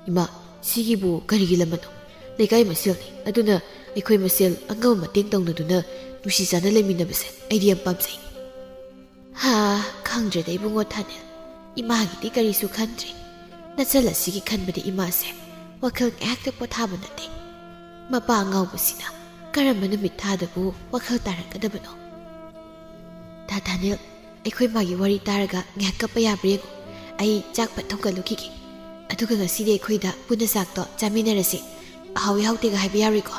"ꯏꯃꯥ, ꯁꯤꯒꯤꯕꯨ ꯀꯔꯤꯒꯤ ꯂꯃꯟꯅꯣ? ꯂꯩꯀꯥꯏ ꯃꯁꯦꯜꯅꯤ꯫ ꯑꯗꯨꯅ ꯑꯩꯈꯣꯏ ꯃꯁꯦꯜ ꯑꯉꯝꯕ ꯃꯇꯦꯡ ꯇꯧꯅꯗꯨꯅ ꯅꯨꯡꯁꯤ ꯆꯥꯟꯅ ꯂꯩꯃꯤꯟꯅꯕꯁꯦ ꯑꯩꯗꯤ ꯌꯥꯝ ꯄꯥꯝꯖꯩ"꯫ "ꯍꯥ, ꯈꯪꯗ꯭ꯔꯦꯗ ꯏꯕꯨꯡꯉꯣ ꯊꯥꯅꯤꯜ꯫ ꯏꯃꯥꯒꯤꯗꯤ ꯀꯔꯤꯁꯨ ꯈꯟꯗ꯭ꯔꯦ꯫ ꯅꯆꯜ ꯑꯁꯤꯒꯤ ꯈꯟꯕꯗꯤ ꯏꯃꯥꯁꯦ ꯋꯥꯈꯜ ꯉꯥꯏꯍꯥꯛꯇ ꯄꯣꯊꯥꯕ ꯅꯠꯇꯦ꯫ ꯃꯄꯥ ꯑꯉꯥꯎꯕꯁꯤꯅ ꯀꯔꯝꯕ ꯅꯨꯃꯤꯠ ꯊꯥꯗꯕꯨ ꯋꯥꯈꯜ ꯇꯥꯔꯛꯀꯗꯕꯅꯣ?" "ꯊꯥ ꯊꯥꯅꯤꯜ, ꯑꯩꯈꯣꯏ ꯃꯥꯒꯤ ꯋꯥꯔꯤ ꯇꯥꯔꯒ ꯉꯥꯏꯍꯥꯛ ꯀꯞꯄ ꯌꯥꯕ꯭ꯔꯥ ꯌꯦꯡꯉꯨ꯫ ꯑꯩ ꯆꯥꯛ ꯐꯠ ꯊꯣꯡꯒꯠꯂꯨꯈꯤꯒꯦ꯫ ꯑꯗꯨꯒ ꯉꯁꯤꯗꯤ ꯑꯩꯈꯣꯏꯗ ꯄꯨꯟꯅ ꯆꯥꯛꯇꯣ ꯆꯥꯃꯤꯟꯅꯔꯁꯤ꯫ ꯑꯍꯥꯎꯏ ꯍꯥꯎꯇꯦꯒ ꯍꯥꯏꯕ ꯌꯥꯔꯣꯏꯀꯣ꯫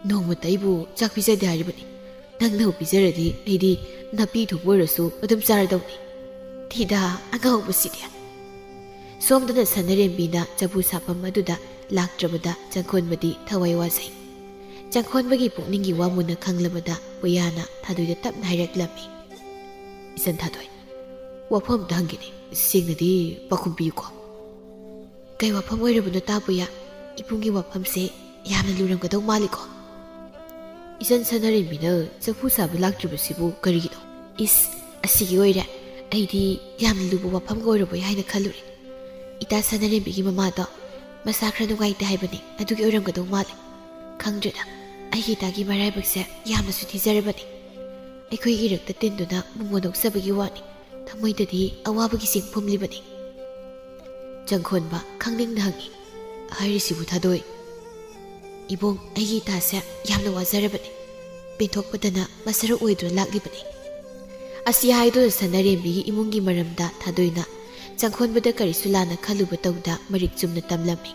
ꯅꯣꯡꯃꯇ ꯑꯩꯕꯨ ꯆꯥꯛ ꯄꯤꯖꯗꯦ ꯍꯥꯏꯔꯤꯕꯅꯤ꯫ ꯅꯪꯅꯕꯨ ꯄꯤꯖꯔꯗꯤ ꯑꯩꯗꯤ ꯅꯥꯄꯤ ꯊꯣꯡꯕ ꯑꯣꯏꯔꯁꯨ ꯑꯗꯨꯝ ꯆꯥꯔꯗꯧꯅꯤ꯫ ꯊꯤꯗ, ꯑꯉꯥꯎꯕꯁꯤꯗꯤ"꯫ ꯁꯣꯝꯗꯅ ꯁꯅꯔꯦꯝꯕꯤꯅ ꯆꯐꯨ ꯁꯥꯐꯝ ꯑꯗꯨꯗ ꯂꯥꯛꯇ꯭ꯔꯕꯗ ꯆꯪꯈꯣꯟꯕꯗꯤ ꯊꯋꯥꯏ ꯋꯥꯖꯩ꯫ ꯆꯪꯈꯣꯟꯕꯒꯤ ꯄꯨꯛꯅꯤꯡꯒꯤ ꯋꯥ ꯃꯨꯟꯅ ꯈꯪꯂꯕꯗ ꯄꯨꯌꯥꯅ ꯊꯥꯗꯣꯏꯗ ꯇꯞꯅ ꯍꯥꯏꯔꯛꯂꯝꯃꯤ꯫ "ꯏꯆꯟ ꯊꯥꯗꯣꯏ, ꯋꯥꯐꯝ ꯑꯝꯇ ꯍꯪꯒꯦꯅꯦ, ꯁꯦꯡꯅꯗꯤ ꯄꯥꯎꯈꯨꯝ ꯄꯤꯌꯨꯀꯣ"꯫ "ꯀꯩ ꯋꯥꯐꯝ ꯑꯣꯏꯔꯕꯅꯣ ꯇꯥ ꯄꯨꯌꯥ? ꯏꯕꯨꯡꯒꯤ ꯋꯥꯐꯝꯁꯦ ꯌꯥꯝꯅ ꯂꯨꯔꯝꯒꯗꯧ ꯃꯥꯜꯂꯤꯀꯣ"꯫ "ꯏꯆꯟ ꯁꯅꯔꯦꯝꯕꯤꯅ ꯆꯐꯨ ꯁꯥꯕ ꯂꯥꯛꯇ꯭ꯔꯤꯕꯁꯤꯕꯨ ꯀꯔꯤꯒꯤꯅꯣ?" "ꯏꯁ, ꯑꯁꯤꯒꯤ ꯑꯣꯏꯔꯦ꯫ ꯑꯩꯗꯤ ꯌꯥꯝꯅ ꯂꯨꯕ ꯋꯥꯐꯝꯒ ꯑꯣꯏꯔꯕꯣꯏ ꯍꯥꯏꯅ ꯈꯜꯂꯨꯔꯦ꯫ ꯏꯇꯥ ꯁꯅꯔꯦꯝꯕꯤꯒꯤ ꯃꯃꯥꯗꯣ ꯃꯁꯥ ꯈꯔ ꯅꯨꯡꯉꯥꯏꯇꯦ ꯍꯥꯏꯕꯅꯤ, ꯑꯗꯨꯒꯤ ꯑꯣꯏꯔꯝꯒꯗꯧ ꯃꯥꯜꯂꯦ꯫ ꯈꯪꯗ꯭ꯔꯦꯗ, ꯑꯩꯒꯤ ꯏꯇꯥꯒꯤ ꯃꯔꯥꯏꯕꯛꯁꯦ ꯌꯥꯝꯅꯁꯨ ꯊꯤꯖꯔꯕꯅꯤ꯫ ꯑꯩꯈꯣꯏꯒꯤ ꯏꯔꯛꯇ ꯇꯤꯟꯗꯨꯅ ꯃꯣꯃꯣꯟ ꯅꯣꯛꯆꯕꯒꯤ ꯋꯥꯅꯤ, ꯊꯃꯣꯏꯗꯗꯤ ꯑꯋꯥꯕꯒꯤ ꯆꯦꯡ ꯐꯨꯝꯂꯤꯕꯅꯤ"꯫ ꯆꯪꯈꯣꯟꯕ ꯈꯪꯅꯤꯡꯅ ꯍꯪꯉꯤ, "ꯍꯥꯏꯔꯤꯁꯤꯕꯨ ꯊꯥꯗꯣꯏ, "ꯏꯕꯨꯡ, ꯑꯩꯒꯤ ꯏꯇꯥꯁꯦ ꯌꯥꯝꯅ ꯋꯥꯖꯔꯕꯅꯤ꯫ ꯄꯦꯟꯊꯣꯛꯄꯗꯅ ꯃꯁꯔꯨꯛ ꯑꯣꯏꯗꯨꯅ ꯂꯥꯛꯂꯤꯕꯅꯤ"꯫ ꯑꯁꯤ ꯍꯥꯏꯗꯨꯅ ꯁꯅꯥꯔꯦꯝꯕꯤꯒꯤ ꯏꯃꯨꯡꯒꯤ ꯃꯔꯝꯗ ꯊꯥꯗꯣꯏꯅ ꯆꯪꯈꯣꯟꯕꯗ ꯀꯔꯤꯁꯨ ꯂꯥꯟꯅ ꯈꯜꯂꯨꯕ ꯇꯧꯗ ꯃꯔꯤꯛ ꯆꯨꯝꯅ ꯇꯝꯂꯝꯃꯤ꯫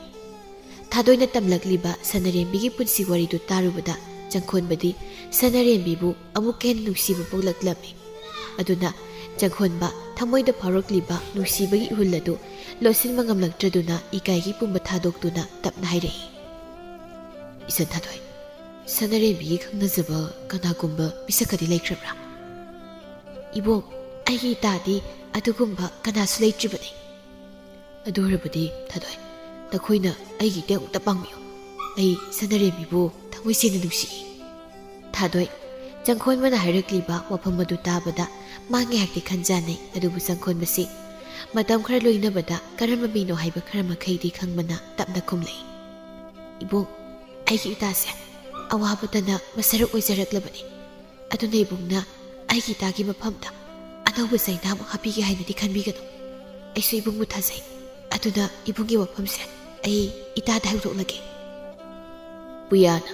ꯊꯥꯗꯣꯏꯅ ꯇꯝꯂꯛꯂꯤꯕ ꯁꯅꯥꯔꯦꯝꯕꯤꯒꯤ ꯄꯨꯟꯁꯤ ꯋꯥꯔꯤꯗꯨ ꯇꯥꯔꯨꯕꯗ ꯆꯪꯈꯣꯟꯕꯗꯤ ꯁꯅꯥꯔꯦꯝꯕꯤꯕꯨ ꯑꯃꯨꯛꯀ ꯍꯦꯟꯅ ꯅꯨꯡꯁꯤꯕ ꯄꯣꯛꯂꯛꯂꯝꯃꯤ꯫ ꯑꯗꯨꯅ ꯆꯪꯈꯣꯟꯕ ꯊꯃꯣꯏꯗ ꯐꯥꯎꯔꯛꯂꯤꯕ ꯅꯨꯡꯁꯤꯕꯒꯤ ꯏꯍꯨꯜ ꯑꯗꯨ ꯂꯣꯠꯁꯤꯟꯕ ꯉꯝꯂꯛꯇ꯭ꯔꯗꯨꯅ ꯏꯀꯥꯏꯒꯤ ꯄꯨꯝꯕ ꯊꯥꯗꯣꯛꯇꯨꯅ ꯇꯞꯅ ꯍꯥꯏꯔꯛꯏ, "ꯏꯆꯟ ꯊꯥꯗꯣꯏ, ꯁꯅꯥꯔꯦꯝꯕꯤꯒꯤ ꯈꯪꯅꯖꯕ ꯀꯅꯥꯒꯨꯝꯕ ꯃꯤꯁꯛꯀꯗꯤ ꯂꯩꯈ꯭ꯔꯕ꯭ꯔꯥ?" "ꯏꯕꯣꯛ, ꯑꯩꯒꯤ ꯏꯇꯥꯗꯤ ꯑꯗꯨꯒꯨꯝꯕ ꯀꯅꯥꯁꯨ ꯂꯩꯇ꯭ꯔꯤꯕꯅꯤ"꯫ "ꯑꯗꯨ ꯑꯣꯏꯔꯕꯗꯤ ꯊꯥꯗꯣꯏ, ꯅꯈꯣꯏꯅ ꯑꯩꯒꯤ ꯏꯇꯦꯡ ꯑꯃꯨꯛꯇ ꯄꯥꯡꯕꯤꯌꯨ꯫ ꯑꯩ ꯁꯅꯥꯔꯦꯝꯕꯤꯕꯨ ꯊꯃꯣꯏ ꯁꯦꯡꯅ ꯅꯨꯡꯁꯤꯏ"꯫ ꯊꯥꯗꯣꯏ, ꯆꯪꯈꯣꯟꯕꯅ ꯍꯥꯏꯔꯛꯂꯤꯕ ꯋꯥꯐꯝ ꯑꯗꯨ ꯇꯥꯕꯗ ꯃꯥ ꯉꯥꯏꯍꯥꯛꯇꯤ ꯈꯟꯖꯥꯟꯅꯩ꯫ ꯑꯗꯨꯕꯨ ꯆꯪꯈꯣꯟꯕꯁꯤ ꯃꯇꯝ ꯈꯔ ꯂꯣꯏꯅꯕꯗ ꯀꯔꯝꯕ ꯃꯤꯅꯣ ꯍꯥꯏꯕ ꯈꯔ ꯃꯈꯩꯗꯤ ꯈꯪꯕꯅ ꯇꯞꯅ ꯈꯨꯝꯂꯛꯏ, "ꯏꯕꯣꯛ, ꯑꯩꯒꯤ ꯏꯇꯥꯁꯦ ꯑꯋꯥꯕꯗꯅ ꯃꯁꯔꯨꯛ ꯑꯣꯏꯖꯔꯛꯂꯕꯅꯤ꯫ ꯑꯗꯨꯅ ꯏꯕꯨꯡꯅ ꯑꯩꯒꯤ ꯏꯇꯥꯒꯤ ꯃꯐꯝꯗ ꯑꯅꯧꯕ ꯆꯩꯅꯥ ꯑꯃ ꯍꯥꯞꯄꯤꯒꯦ ꯍꯥꯏꯅꯗꯤ ꯈꯟꯕꯤꯒꯅꯨ꯫ ꯑꯩꯁꯨ ꯏꯕꯨꯡꯕꯨ ꯊꯥꯖꯩ꯫ ꯑꯗꯨꯅ ꯏꯕꯨꯡꯒꯤ ꯋꯥꯐꯝꯁꯦ ꯑꯩ ꯏꯇꯥꯗ ꯍꯧꯗꯣꯛꯂꯒꯦ"꯫ ꯄꯨꯌꯥꯅ,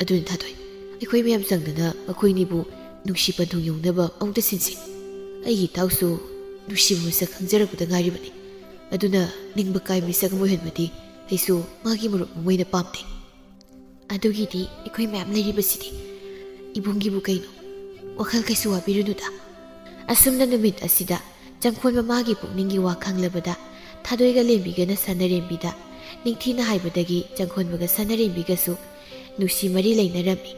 "ꯑꯗꯨꯅꯤ ꯊꯥꯗꯣꯏ, ꯑꯩꯈꯣꯏ ꯃꯌꯥꯝ ꯆꯪꯗꯅ ꯃꯈꯣꯏꯅꯤꯕꯨ ꯅꯨꯡꯁꯤ ꯄꯟꯊꯨꯡ ꯌꯧꯅꯕ ꯑꯃꯨꯛꯇ ꯁꯤꯟꯁꯤ꯫ ꯑꯩꯒꯤ ꯏꯇꯥꯎꯁꯨ ꯅꯨꯡꯁꯤꯕ ꯃꯁꯛ ꯈꯪꯖꯔꯛꯄꯗ ꯉꯥꯏꯔꯤꯕꯅꯤ꯫ ꯑꯗꯨꯅ ꯅꯤꯡꯕ ꯀꯥꯏ ꯃꯤꯁꯛ ꯑꯃ ꯑꯣꯏꯍꯟꯕꯗꯤ ꯑꯩꯁꯨ ꯃꯥꯒꯤ ꯃꯔꯨꯞ ꯑꯃ ꯑꯣꯏꯅ ꯄꯥꯝꯗꯦ"꯫ "ꯑꯗꯨꯒꯤꯗꯤ ꯑꯩꯈꯣꯏ ꯃꯌꯥꯝ ꯂꯩꯔꯤꯕꯁꯤꯗꯤ꯫ ꯏꯕꯨꯡꯒꯤꯕꯨ ꯀꯩꯅꯣ? ꯋꯥꯈꯜ ꯀꯩꯁꯨ ꯋꯥꯕꯤꯔꯨꯅꯨꯗ"꯫ ꯑꯁꯨꯝꯅ ꯅꯨꯃꯤꯠ ꯑꯁꯤꯗ ꯆꯪꯈꯣꯟ ꯃꯃꯥꯒꯤ ꯄꯨꯛꯅꯤꯡꯒꯤ ꯋꯥ ꯈꯪꯂꯕꯗ ꯊꯥꯗꯣꯏꯒ ꯂꯦꯝꯕꯤꯒꯅ ꯁꯅꯥꯔꯦꯝꯕꯤꯗ ꯅꯤꯡꯊꯤꯅ ꯍꯥꯏꯕꯗꯒꯤ ꯆꯪꯈꯣꯟꯕꯒ ꯁꯅꯥꯔꯦꯝꯕꯤꯒꯁꯨ ꯅꯨꯡꯁꯤ ꯃꯔꯤ ꯂꯩꯅꯔꯝꯃꯤ꯫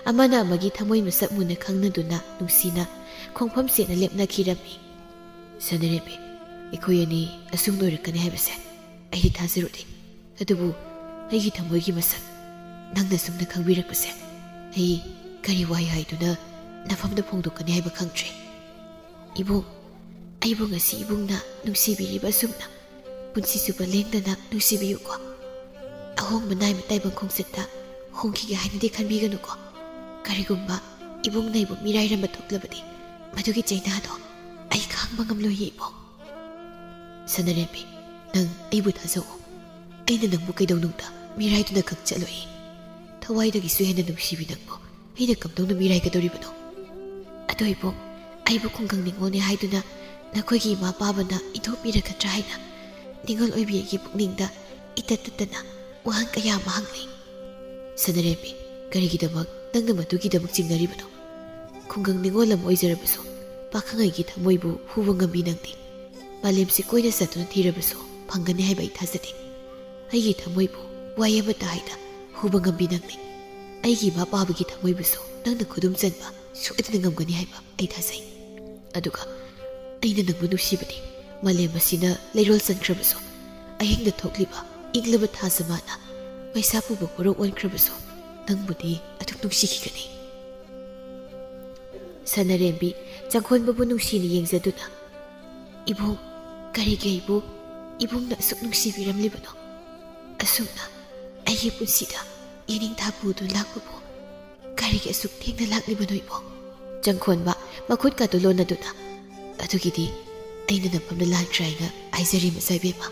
ꯑꯃꯅ ꯑꯃꯒꯤ ꯊꯃꯣꯏ ꯃꯁꯛ ꯃꯨꯟꯅ ꯈꯪꯅꯗꯨꯅ ꯅꯨꯡꯁꯤꯅ ꯈꯣꯡꯐꯝ ꯆꯦꯠꯅ ꯂꯦꯞꯅꯈꯤꯔꯝꯃꯤ꯫ "ꯁꯅꯥꯔꯦꯝꯕꯤ, ꯑꯩꯈꯣꯏ ꯑꯅꯤ ꯑꯁꯨꯝ ꯂꯣꯏꯔꯛꯀꯅꯤ ꯍꯥꯏꯕꯁꯦ ꯑꯩꯗꯤ ꯊꯥꯖꯔꯨꯗꯦ꯫ ꯑꯗꯨꯕꯨ ꯑꯩꯒꯤ ꯊꯃꯣꯏꯒꯤ ꯃꯁꯛ ꯅꯪꯅ ꯁꯨꯝꯅ ꯈꯪꯕꯤꯔꯛꯄꯁꯦ ꯑꯩ ꯀꯔꯤ ꯋꯥꯍꯩ ꯍꯥꯏꯗꯨꯅ ꯅꯐꯝꯗ ꯐꯣꯡꯗꯣꯛꯀꯅꯤ ꯍꯥꯏꯕ ꯈꯪꯗ꯭ꯔꯦ꯫ ꯏꯕꯨꯡ, ꯑꯩꯕꯨ ꯉꯁꯤ ꯏꯕꯨꯡꯅ ꯅꯨꯡꯁꯤꯕꯤꯔꯤꯕ ꯑꯁꯨꯝꯅ ꯄꯨꯟꯁꯤ ꯆꯨꯞꯄ ꯂꯦꯡꯗꯅ ꯅꯨꯡꯁꯤꯕꯤꯌꯨꯀꯣ꯫ ꯑꯍꯣꯡꯕ ꯅꯥꯏꯕ ꯇꯥꯏꯕꯪ ꯈꯣꯡꯆꯠꯇ ꯍꯣꯡꯈꯤꯒꯦ ꯍꯥꯏꯅꯗꯤ ꯈꯟꯕꯤꯒꯅꯨꯀꯣ꯫ ꯀꯔꯤꯒꯨꯝꯕ ꯏꯕꯨꯡꯅ ꯑꯩꯕꯨ ꯃꯤꯔꯥꯏꯔꯝꯕ ꯊꯣꯛꯂꯕꯗꯤ ꯃꯗꯨꯒꯤ ꯆꯩꯅꯥꯗꯣ ꯑꯩ ꯈꯥꯡꯕ ꯉꯝꯂꯣꯏꯌꯦ ꯏꯕꯨꯡ"꯫ "ꯁꯅꯥꯔꯦꯝꯕꯤ, ꯅꯪ ꯑꯩꯕꯨ ꯊꯥꯖꯧ꯫ ꯑꯩꯅ ꯅꯪꯕꯨ ꯀꯩꯗꯧꯅꯨꯡꯗ ꯃꯤꯔꯥꯏꯗꯨꯅ ꯈꯛ ꯆꯠꯂꯣꯏ꯫ ꯊꯋꯥꯏꯗꯒꯤꯁꯨ ꯍꯦꯟꯅ ꯅꯨꯡꯁꯤꯕꯤ ꯅꯪꯕꯨ ꯑꯩꯅ ꯀꯝꯗꯧꯅ ꯃꯤꯔꯥꯏꯒꯗꯧꯔꯤꯕꯅꯣ? ꯑꯗꯣ ꯏꯕꯨꯡ, ꯑꯩꯕꯨ ꯈꯨꯡꯒꯪ ꯅꯤꯉꯣꯜꯅꯦ ꯍꯥꯏꯗꯨꯅ ꯅꯈꯣꯏꯒꯤ ꯏꯃꯥ ꯄꯥꯕꯅ ꯏꯟꯊꯣꯛꯄꯤꯔꯒꯗ꯭ꯔꯥ ꯍꯥꯏꯅ ꯅꯤꯉꯣꯜ ꯑꯣꯏꯕꯤ ꯑꯩꯒꯤ ꯄꯨꯛꯅꯤꯡꯗ ꯏꯇꯠ ꯇꯠꯇꯅ ꯋꯥꯍꯪ ꯀꯌꯥ ꯑꯃ ꯍꯪꯂꯤ꯫ ꯁꯅꯔꯦꯝꯕꯤ, ꯀꯔꯤꯒꯤꯗꯃꯛ ꯅꯪꯅ ꯃꯗꯨꯒꯤꯗꯃꯛ ꯆꯤꯡꯅꯔꯤꯕꯅꯣ? ꯈꯨꯡꯒꯪ ꯅꯤꯉꯣꯜ ꯑꯃ ꯑꯣꯏꯖꯔꯕꯁꯨ ꯄꯥꯈꯪ ꯑꯩꯒꯤ ꯊꯃꯣꯏꯕꯨ ꯍꯨꯕ ꯉꯝꯕꯤ ꯅꯪꯗꯤ ꯃꯥꯂꯦꯝꯁꯤ ꯀꯣꯏꯅ ꯆꯠꯇꯨꯅ ꯊꯤꯔꯕꯁꯨ ꯐꯪꯒꯅꯤ ꯍꯥꯏꯕ ꯑꯩ ꯊꯥꯖꯗꯦ꯫ ꯑꯩꯒꯤ ꯊꯃꯣꯏꯕꯨ ꯋꯥꯍꯩ ꯑꯃꯠꯇ ꯍꯥꯏꯗ ꯍꯨꯕ ꯉꯝꯕꯤ ꯅꯪꯅꯤ꯫ ꯑꯩꯒꯤ ꯏꯃꯥ ꯄꯥꯕꯒꯤ ꯊꯃꯣꯏꯕꯨꯁꯨ ꯅꯪꯅ ꯈꯨꯗꯨꯝ ꯆꯟꯕ ꯁꯣꯏꯗꯅ ꯉꯝꯒꯅꯤ ꯍꯥꯏꯕ ꯑꯩ ꯊꯥꯖꯩ꯫ ꯑꯗꯨꯒ ꯑꯩꯅ ꯅꯪꯕꯨ ꯅꯨꯡꯁꯤꯕꯅꯤ꯫ ꯃꯥꯂꯦꯝ ꯑꯁꯤꯅ ꯂꯩꯔꯣꯜ ꯆꯟꯈ꯭ꯔꯕꯁꯨ, ꯑꯍꯤꯡꯗ ꯊꯣꯛꯂꯤꯕ ꯏꯪꯂꯕ ꯊꯥꯖꯃꯥꯅ ꯃꯩꯁꯥ ꯄꯨꯕ ꯀꯣꯔꯧ ꯑꯣꯟꯈ꯭ꯔꯕꯁꯨ, ꯅꯪꯕꯨꯗꯤ ꯑꯗꯨꯝ ꯅꯨꯡꯁꯤꯈꯤꯒꯅꯤ꯫ ꯁꯅꯔꯦꯝꯕꯤ ꯆꯪꯈꯣꯟꯕꯕꯨ ꯅꯨꯡꯁꯤꯅ ꯌꯦꯡꯖꯗꯨꯅ, "ꯏꯕꯨꯡ, ꯀꯔꯤꯒꯤ ꯑꯩꯕꯨ ꯏꯕꯨꯡꯅ ꯑꯁꯨꯛ ꯅꯨꯡꯁꯤꯕꯤꯔꯝꯂꯤꯕꯅꯣ? ꯑꯁꯨꯝꯅ ꯑꯩꯒꯤ ꯄꯨꯟꯁꯤꯗ ꯏꯅꯤꯡꯊꯥ ꯄꯨꯗꯨꯅ ꯂꯥꯛꯄꯕꯨ ꯀꯔꯤꯒꯤ ꯑꯁꯨꯛ ꯊꯦꯡꯅ ꯂꯥꯛꯂꯤꯕꯅꯣ ꯏꯕꯨꯡ?" ꯆꯪꯈꯣꯟꯕ ꯃꯈꯨꯠꯀꯗꯨ ꯂꯣꯟꯅꯗꯨꯅ, "ꯑꯗꯨꯒꯤꯗꯤ ꯑꯩꯅ ꯅꯐꯝꯗ ꯂꯥꯟꯈ꯭ꯔꯦ ꯍꯥꯏꯅ ꯍꯥꯏꯖꯔꯤ ꯃꯆꯥ ꯏꯕꯦꯝꯃ꯫"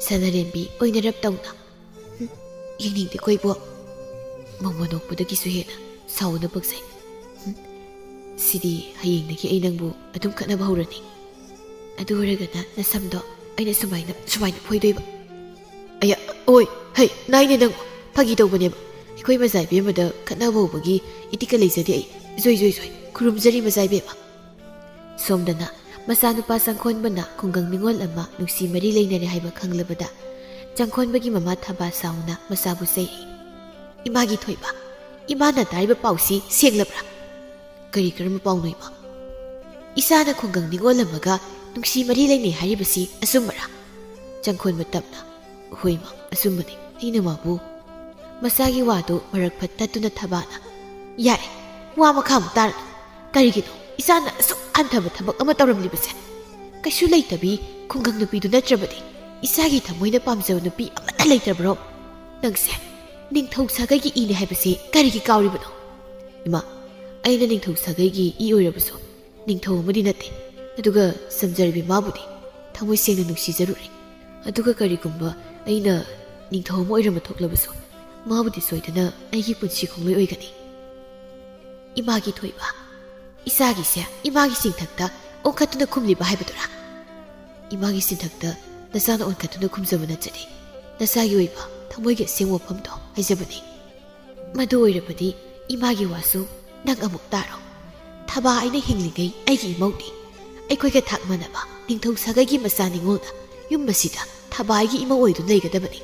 ꯁꯅꯔꯦꯝꯕꯤ ꯑꯣꯏꯅꯔꯞ ꯇꯧꯅ, "ꯍꯨꯝ, ꯌꯦꯡꯅꯤꯡꯗꯦꯀꯣ ꯏꯕꯣꯛ꯫ ꯃꯣꯃꯣ ꯅꯣꯛꯄꯗꯒꯤꯁꯨ ꯍꯦꯟꯅ ꯁꯥꯎꯅ ꯄꯛꯆꯩ꯫ ꯍꯨꯝ, ꯁꯤꯗꯤ ꯍꯌꯦꯡꯗꯒꯤ ꯑꯩ ꯅꯪꯕꯨ ꯑꯗꯨꯝ ꯈꯠꯅꯕ ꯍꯧꯔꯅꯤ꯫ ꯑꯗꯨ ꯑꯣꯏꯔꯒꯅ ꯅꯁꯝꯗꯣ ꯑꯩꯅ ꯁꯨꯃꯥꯏꯅ, ꯁꯨꯃꯥꯏꯅ ꯐꯣꯏꯗꯣꯏꯕ꯫" "ꯑꯌꯥ, ꯑꯣꯏ, ꯍꯩ, ꯅꯥꯏꯅꯦ ꯅꯪ꯫ ꯐꯥꯒꯤ ꯇꯧꯕꯅꯦꯕ꯫ ꯑꯩꯈꯣꯏ ꯃꯆꯥ ꯏꯕꯦꯝꯃꯗ ꯈꯠꯅꯕ ꯍꯧꯕꯒꯤ ꯏꯇꯤꯛꯀ ꯂꯩꯖꯗꯦ ꯑꯩ꯫ ꯖꯣꯏ, ꯖꯣꯏ, ꯖꯣꯏ꯫ ꯈꯨꯔꯨꯝꯖꯔꯤ ꯃꯆꯥ ꯏꯕꯦꯝꯃ꯫" ꯁꯣꯝꯗꯅ ꯃꯆꯥꯅꯨꯄꯥ ꯆꯪꯈꯣꯟꯕꯅ ꯈꯨꯡꯒꯪ ꯅꯤꯉꯣꯜ ꯑꯃ ꯅꯨꯡꯁꯤ ꯃꯔꯤ ꯂꯩꯅꯔꯦ ꯍꯥꯏꯕ ꯈꯪꯂꯕꯗ ꯆꯪꯈꯣꯟꯕꯒꯤ ꯃꯃꯥ ꯊꯕꯥ ꯁꯥꯎꯅ ꯃꯆꯥꯕꯨ ꯆꯩ꯫ "ꯏꯃꯥꯒꯤ ꯊꯣꯏꯕ, ꯏꯃꯥꯅ ꯇꯥꯔꯤꯕ ꯄꯥꯎꯁꯤ ꯁꯦꯡꯂꯕ꯭ꯔꯥ?" "ꯀꯔꯤ ꯀꯔꯝꯕ ꯄꯥꯎꯅꯣ ꯏꯃꯥ?" "ꯏꯆꯥꯅ ꯈꯨꯡꯒꯪ ꯅꯤꯉꯣꯜ ꯑꯃꯒ ꯅꯨꯡꯁꯤ ꯃꯔꯤ ꯂꯩꯅꯩ ꯍꯥꯏꯔꯤꯕꯁꯤ ꯑꯆꯨꯝꯕꯔꯥ?" ꯆꯪꯈꯣꯟꯕ ꯇꯞꯅ, "ꯍꯣꯏ ꯏꯃꯥ, ꯑꯆꯨꯝꯕꯅꯤ꯫ ꯑꯩꯅ ꯃꯥꯕꯨ꯫" ꯃꯆꯥꯒꯤ ꯋꯥꯗꯨ ꯃꯔꯛ ꯐꯠ ꯇꯠꯇꯨꯅ ꯊꯕꯥꯅ, "ꯌꯥꯔꯦ, ꯋꯥ ꯃꯈꯥ ꯑꯃꯨꯛ ꯇꯥꯔꯅꯨ꯫ ꯀꯔꯤꯒꯤꯅꯣ ꯏꯆꯥꯅ ꯑꯁꯨꯛ ꯍꯟꯊꯕ ꯊꯕꯛ ꯑꯃ ꯇꯧꯔꯝꯂꯤꯕꯁꯦ? ꯀꯩꯁꯨ ꯂꯩꯇꯕꯤ ꯈꯨꯡꯒꯪ ꯅꯨꯄꯤꯗꯨ ꯅꯠꯇ꯭ꯔꯕꯗꯤ ꯏꯆꯥꯒꯤ ꯊꯃꯣꯏꯅ ꯄꯥꯝꯖꯕ ꯅꯨꯄꯤ ꯑꯃꯠꯇ ꯂꯩꯇ꯭ꯔꯕ꯭ꯔꯣ? ꯅꯪꯁꯦ ꯅꯤꯡꯊꯧ ꯁꯥꯒꯩꯒꯤ ꯏꯅꯦ ꯍꯥꯏꯕꯁꯤ ꯀꯔꯤꯒꯤ ꯀꯥꯎꯔꯤꯕꯅꯣ?" "ꯏꯃꯥ, ꯑꯩꯅ ꯅꯤꯡꯊꯧ ꯁꯥꯒꯩꯒꯤ ꯏ ꯑꯣꯏꯔꯕꯁꯨ ꯅꯤꯡꯊꯧ ꯑꯃꯗꯤ ꯅꯠꯇꯦ꯫ ꯑꯗꯨꯒ ꯁꯝꯖꯔꯕꯤ ꯃꯥꯕꯨꯗꯤ ꯊꯃꯣꯏ ꯁꯦꯡꯅ ꯅꯨꯡꯁꯤꯖꯔꯨꯔꯦ꯫ ꯑꯗꯨꯒ ꯀꯔꯤꯒꯨꯝꯕ ꯑꯩꯅ ꯅꯤꯡꯊꯧ ꯑꯃ ꯑꯣꯏꯔꯝꯕ ꯊꯣꯛꯂꯕꯁꯨ, ꯃꯥꯕꯨꯗꯤ ꯁꯣꯏꯗꯅ ꯑꯩꯒꯤ ꯄꯨꯟꯁꯤ ꯈꯣꯡꯂꯣꯏ ꯑꯣꯏꯒꯅꯤ꯫ ꯏꯃꯥꯒꯤ ꯊꯣꯏꯕ, ꯏꯆꯥꯒꯤꯁꯦ ꯏꯃꯥꯒꯤ ꯆꯤꯡꯊꯛꯇ ꯑꯣꯟꯈꯠꯇꯨꯅ ꯈꯨꯝꯂꯤꯕ ꯍꯥꯏꯕꯗꯨꯔꯥ? ꯏꯃꯥꯒꯤ ꯆꯤꯡꯊꯛꯇ ꯅꯆꯥꯅ ꯑꯣꯟꯈꯠꯇꯨꯅ ꯈꯨꯝꯖꯕ ꯅꯠꯆꯗꯦ, ꯅꯆꯥꯒꯤ ꯑꯣꯏꯕ ꯊꯃꯣꯏꯒꯤ ꯑꯁꯦꯡꯕ ꯋꯥꯐꯝꯗꯣ ꯍꯥꯏꯖꯕꯅꯤ꯫ ꯃꯗꯨ ꯑꯣꯏꯔꯕꯗꯤ ꯏꯃꯥꯒꯤ ꯋꯥꯁꯨ ꯅꯪ ꯑꯃꯨꯛ ꯇꯥꯔꯣ꯫ ꯊꯕꯥ ꯑꯩꯅ ꯍꯤꯡꯂꯤꯉꯩ ꯑꯩꯒꯤ ꯏꯃꯧꯅꯤ꯫ ꯑꯩꯈꯣꯏꯒ ꯊꯥꯛ ꯃꯥꯟꯅꯕ ꯅꯤꯡꯊꯧ ꯁꯥꯒꯩꯒꯤ ꯃꯆꯥ ꯅꯤꯉꯣꯜꯅ ꯌꯨꯝ ꯑꯁꯤꯗ ꯊꯕꯥ ꯑꯩꯒꯤ ꯏꯃꯧ ꯑꯣꯏꯗꯨꯅ ꯂꯩꯒꯗꯕꯅꯤ꯫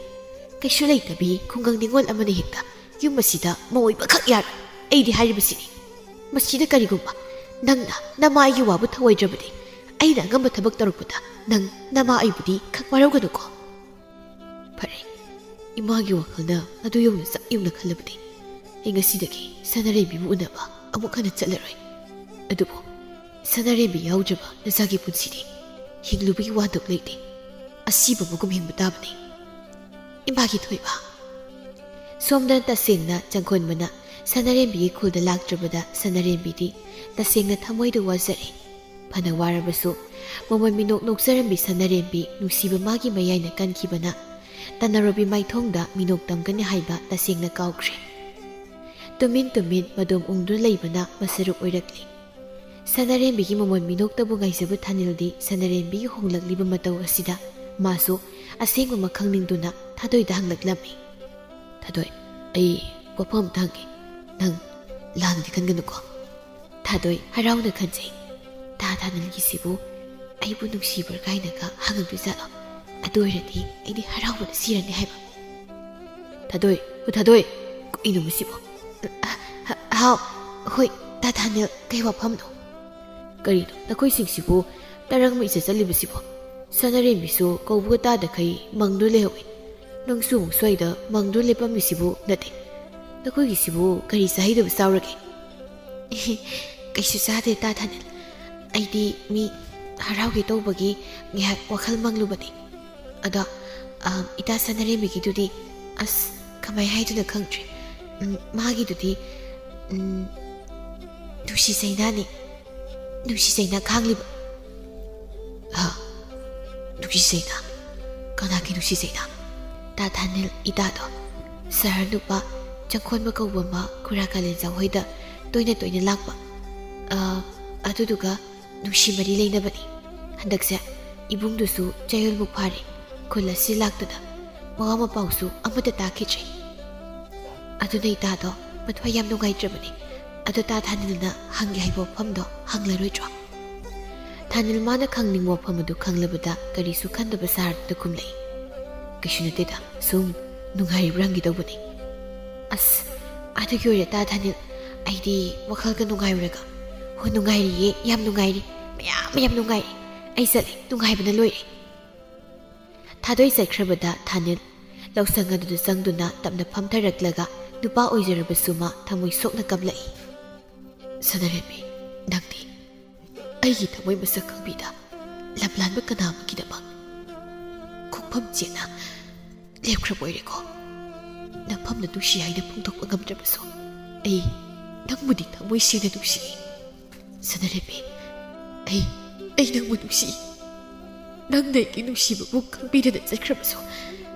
ꯀꯩꯁꯨ ꯂꯩꯇꯕꯤ ꯈꯨꯡꯒꯪ ꯅꯤꯉꯣꯜ ꯑꯃꯅ ꯍꯦꯛꯇ ꯌꯨꯝ ꯑꯁꯤꯗ ꯃꯧ ꯑꯣꯏꯕꯈꯛ ꯌꯥꯔꯣꯏ꯫ ꯑꯩꯗꯤ ꯍꯥꯏꯔꯤꯕꯁꯤꯅꯤ꯫ ꯃꯁꯤꯗ ꯀꯔꯤꯒꯨꯝꯕ ꯅꯪꯅ ꯅꯃꯥ ꯑꯩꯒꯤ ꯋꯥꯕꯨ ꯊꯧꯑꯣꯏꯗ꯭ꯔꯕꯗꯤ, ꯑꯩꯅ ꯑꯉꯝꯕ ꯊꯕꯛ ꯇꯧꯔꯛꯄꯗ ꯅꯪ ꯅꯃꯥ ꯑꯩꯕꯨꯗꯤ ꯈꯛ ꯋꯥꯔꯧꯒꯅꯨꯀꯣ꯫ ꯐꯔꯦ, ꯏꯃꯥꯒꯤ ꯋꯥꯈꯜꯅ ꯑꯗꯨ ꯌꯧꯅ ꯆꯞ ꯌꯨꯡꯅ ꯈꯜꯂꯕꯗꯤ ꯑꯩ ꯉꯁꯤꯗꯒꯤ ꯁꯅꯥꯔꯦꯝꯕꯤꯕꯨ ꯎꯅꯕ ꯑꯃꯨꯛ ꯍꯟꯅ ꯆꯠꯂꯔꯣꯏ꯫ ꯑꯗꯨꯕꯨ ꯁꯅꯥꯔꯦꯝꯕꯤ ꯌꯥꯎꯗ꯭ꯔꯕ ꯅꯆꯥꯒꯤ ꯄꯨꯟꯁꯤꯗꯤ ꯍꯤꯡꯂꯨꯕꯒꯤ ꯋꯥꯟꯊꯣꯛ ꯂꯩꯇꯦ꯫ ꯑꯁꯤꯕ ꯃꯒꯨꯝ ꯍꯤꯡꯕ ꯇꯥꯕꯅꯤ꯫ ꯏꯃꯥꯒꯤ ꯊꯣꯏꯕ꯫ ꯁꯣꯝꯗ ꯇꯁꯦꯡꯅ ꯆꯪꯈꯣꯟꯕꯅ ꯁꯅꯥꯔꯦꯝꯕꯤꯒꯤ ꯈꯨꯜꯗ ꯂꯥꯛꯇ꯭ꯔꯕꯗ ꯁꯅꯥꯔꯦꯝꯕꯤꯗꯤ ꯇꯁꯦꯡꯅ ꯊꯃꯣꯏꯗ ꯋꯥꯖꯔꯦ꯫ ꯐꯅ ꯋꯥꯔꯕꯁꯨ ꯃꯃꯣꯟ ꯃꯤꯅꯣꯛ ꯅꯣꯛꯆꯔꯝꯕꯤ ꯁꯅꯥꯔꯦꯝꯕꯤ ꯅꯨꯡꯁꯤꯕ ꯃꯥꯒꯤ ꯃꯌꯥꯏꯅ ꯀꯟꯈꯤꯕꯅ ꯇꯅꯔꯣꯕꯤ ꯃꯥꯏꯊꯣꯡꯗ ꯃꯤꯅꯣꯛ ꯇꯝꯒꯅꯤ ꯍꯥꯏꯕ ꯇꯁꯦꯡꯅ ꯀꯥꯎꯈ꯭ꯔꯦ꯫ ꯇꯨꯃꯤꯟ ꯇꯨꯃꯤꯟ ꯃꯗꯣꯝ ꯎꯪꯗꯨꯅ ꯂꯩꯕꯅ ꯃꯁꯔꯨꯛ ꯑꯣꯏꯔꯛꯂꯤ꯫ ꯁꯅꯥꯔꯦꯝꯕꯤꯒꯤ ꯃꯃꯣꯟ ꯃꯤꯅꯣꯛꯇꯕꯨ ꯉꯥꯏꯖꯕ ꯊꯥꯅꯤꯜꯗꯤ ꯁꯅꯥꯔꯦꯝꯕꯤꯒꯤ ꯍꯣꯡꯂꯛꯂꯤꯕ ꯃꯇꯧ ꯑꯁꯤꯗ ꯃꯥꯁꯨ ꯑꯁꯦꯡꯕ ꯑꯃ ꯈꯪꯅꯤꯡꯗꯨꯅ ꯊꯥꯗꯣꯏꯗ ꯍꯪꯂꯛꯂꯝꯃꯤ꯫ "ꯊꯥꯗꯣꯏ, ꯑꯩ ꯋꯥꯐꯝ ꯑꯝꯇ ꯍꯪꯒꯦ꯫ ꯅꯪ ꯂꯥꯟꯅꯗꯤ ꯈꯟꯒꯅꯨꯀꯣ?" ꯊꯥꯗꯣꯏ ꯍꯔꯥꯎꯅ ꯈꯟꯖꯩ꯫ "ꯇꯥ ꯊꯥꯅꯤꯜꯒꯤꯁꯤꯕꯨ ꯑꯩꯕꯨ ꯅꯨꯡꯁꯤꯕ꯭ꯔꯥ?" ꯀꯥꯏꯅꯒ ꯍꯪꯉꯛꯇꯣꯏꯖꯥꯠꯂꯣ? ꯑꯗꯨ ꯑꯣꯏꯔꯗꯤ ꯑꯩꯗꯤ ꯍꯔꯥꯎꯕꯅ ꯁꯤꯔꯅꯤ ꯍꯥꯏꯕ꯫ "ꯊꯥꯗꯣꯏ, ꯑꯣ ꯊꯥꯗꯣꯏ, ꯀꯩꯅꯣ ꯃꯁꯤꯕꯣ?" "ꯑ, ꯑ, ꯍꯥꯎ, ꯍꯣꯏ, ꯇꯥ ꯊꯥꯅꯤꯜ, ꯀꯩ ꯋꯥꯐꯝꯅꯣ?" "ꯀꯔꯤꯅꯣ ꯅꯈꯣꯏꯁꯤꯡꯁꯤꯕꯨ ꯇꯔꯪ ꯑꯃ ꯏꯆꯠ ꯆꯠꯂꯤꯕꯁꯤꯕꯣ? ꯁꯅꯥꯔꯦꯝꯕꯤꯁꯨ ꯀꯧꯕꯒ ꯇꯥꯗꯈꯩ ꯃꯪꯗꯨꯅ ꯂꯩꯍꯧꯏ꯫ ꯅꯪꯁꯨ ꯑꯃꯨꯛ ꯁ꯭ꯋꯥꯏꯗ ꯃꯪꯗꯨꯅ ꯂꯦꯞꯄꯝꯃꯤꯁꯤꯕꯨ? ꯅꯠꯇꯦ, ꯅꯈꯣꯏꯒꯤꯁꯤꯕꯨ ꯀꯔꯤ ꯆꯥꯍꯩꯗꯕ ꯆꯥꯎꯔꯒꯦ?" "ꯀꯩꯁꯨ ꯆꯥꯗꯦ ꯇꯥ ꯊꯥꯅꯤꯜ꯫ ꯑꯩꯗꯤ ꯃꯤ ꯍꯔꯥꯎꯒꯦ ꯇꯧꯕꯒꯤ ꯉꯥꯏꯍꯥꯛ ꯋꯥꯈꯜ ꯃꯪꯂꯨꯕꯅꯤ꯫ ꯑꯗꯣ, ꯑꯝ, ꯏꯇꯥ ꯁꯅꯥꯔꯦꯝꯕꯤꯒꯤꯗꯨꯗꯤ, ꯑꯁ, ꯀꯃꯥꯏ ꯍꯥꯏꯗꯣꯏꯅꯣ ꯈꯪꯗ꯭ꯔꯦ꯫ ꯎꯝ, ꯃꯥꯒꯤꯗꯨꯗꯤ, ꯎꯝ, ꯅꯨꯡꯁꯤ ꯆꯩꯅꯥꯅꯤ꯫ ꯅꯨꯡꯁꯤ ꯆꯩꯅꯥ ꯈꯥꯡꯂꯤꯕ꯫" "ꯍꯥ? ꯅꯨꯡꯁꯤ ꯆꯩꯅꯥ? ꯀꯅꯥꯒꯤ ꯅꯨꯡꯁꯤ ꯆꯩꯅꯥ?" ꯇꯥ ꯊꯥꯅꯤꯜ ꯏꯇꯥꯗꯣ ꯁꯍꯔ ꯅꯨꯄꯥ ꯆꯪꯈꯣꯟꯕ ꯀꯧꯕ ꯑꯃ ꯈꯨꯔꯥ ꯀꯥꯂꯦꯟꯖꯥ ꯍꯣꯏꯗ ꯇꯣꯏꯅ ꯇꯣꯏꯅ ꯂꯥꯛꯄ, ꯑ, ꯑꯗꯨꯗꯨꯒ ꯅꯨꯡꯁꯤ ꯃꯔꯤ ꯂꯩꯅꯕꯅꯤ꯫ ꯍꯟꯗꯛꯁꯦ ꯏꯕꯨꯡꯗꯨꯁꯨ ꯆꯌꯣꯜꯃꯨꯛ ꯐꯥꯔꯦ ꯈꯨꯜ ꯑꯁꯤ ꯂꯥꯛꯇꯅ, ꯃꯋꯥ ꯃꯄꯥꯎꯁꯨ ꯑꯃꯠꯇ ꯇꯥꯈꯤꯗ꯭ꯔꯦ꯫ ꯑꯗꯨꯅ ꯏꯇꯥꯗꯣ ꯃꯊ꯭ꯋꯥꯏ ꯌꯥꯝ ꯅꯨꯡꯉꯥꯏꯇ꯭ꯔꯕꯅꯤ꯫ ꯑꯗꯣ ꯇꯥ ꯊꯥꯅꯤꯜꯅ ꯍꯪꯒꯦ ꯍꯥꯏꯕ ꯋꯥꯐꯝꯗꯣ ꯍꯪꯂꯔꯣꯏꯗ꯭ꯔꯣ? ꯊꯥꯅꯤꯜ ꯃꯥꯅ ꯈꯪꯅꯤꯡꯕ ꯋꯥꯐꯝ ꯑꯗꯨ ꯈꯪꯂꯕꯗ ꯀꯔꯤꯁꯨ ꯈꯟꯗꯕ ꯁꯥꯔꯗꯨꯅ ꯈꯨꯝꯂꯛꯏ, "ꯀꯩꯁꯨ ꯅꯠꯇꯦꯗ, ꯁꯨꯝ ꯅꯨꯡꯉꯥꯏꯔꯤꯕ꯭ꯔꯥ ꯍꯪꯒꯦ ꯇꯧꯕꯅꯤ꯫" ꯑꯁ, ꯑꯗꯨꯒꯤ ꯑꯣꯏꯔꯦ ꯇꯥ ꯊꯥꯅꯤꯜ, ꯑꯩꯗꯤ ꯋꯥꯈꯜꯒ ꯅꯨꯡꯉꯥꯏꯔꯨꯔꯒ꯫ "ꯍꯣ, ꯅꯨꯡꯉꯥꯏꯔꯤꯌꯦ, ꯌꯥꯝ ꯅꯨꯡꯉꯥꯏꯔꯤ, ꯃꯌꯥꯝ ꯃꯌꯥꯝ ꯅꯨꯡꯉꯥꯏꯔꯤ꯫ ꯑꯩ ꯆꯠꯂꯦ, ꯅꯨꯡꯉꯥꯏꯕꯅ ꯂꯣꯏꯔꯦ꯫" ꯊꯥꯗꯣꯏ ꯆꯠꯈ꯭ꯔꯕꯗ ꯊꯥꯅꯤꯜ ꯂꯧꯁꯪ ꯑꯗꯨꯗ ꯆꯪꯗꯨꯅ ꯇꯞꯅ ꯐꯝꯊꯔꯛꯂꯒ ꯅꯨꯄꯥ ꯑꯣꯏꯖꯔꯕꯁꯨ ꯃꯥ ꯊꯃꯣꯏ ꯁꯣꯛꯅ ꯀꯞꯂꯛꯏ꯫ "ꯁꯅꯥꯔꯦꯝꯕꯤ, ꯅꯪꯗꯤ ꯑꯩꯒꯤ ꯊꯃꯣꯏ ꯃꯁꯛ ꯈꯪꯕꯤꯗ ꯂꯝꯂꯥꯟꯕ ꯀꯅꯥ ꯑꯃꯒꯤꯗꯃꯛ ꯈꯣꯡꯐꯝ ꯆꯦꯠꯅ ꯂꯦꯞꯈ꯭ꯔꯕ ꯑꯣꯏꯔꯦꯀꯣ꯫ ꯅꯐꯝꯅ ꯅꯨꯡꯁꯤ ꯍꯥꯏꯅ ꯐꯣꯡꯗꯣꯛꯄ ꯉꯝꯗ꯭ꯔꯕꯁꯨ ꯑꯩ ꯅꯪꯕꯨꯗꯤ ꯊꯃꯣꯏ ꯁꯦꯡꯅ ꯅꯨꯡꯁꯤ꯫ ꯁꯅꯥꯔꯦꯝꯕꯤ, ꯑꯩ, ꯑꯩ ꯅꯪꯕꯨ ꯅꯨꯡꯁꯤ꯫ ꯅꯪꯅ ꯑꯩꯒꯤ ꯅꯨꯡꯁꯤꯕꯕꯨ ꯈꯪꯕꯤꯗꯅ ꯆꯠꯈ꯭ꯔꯕꯁꯨ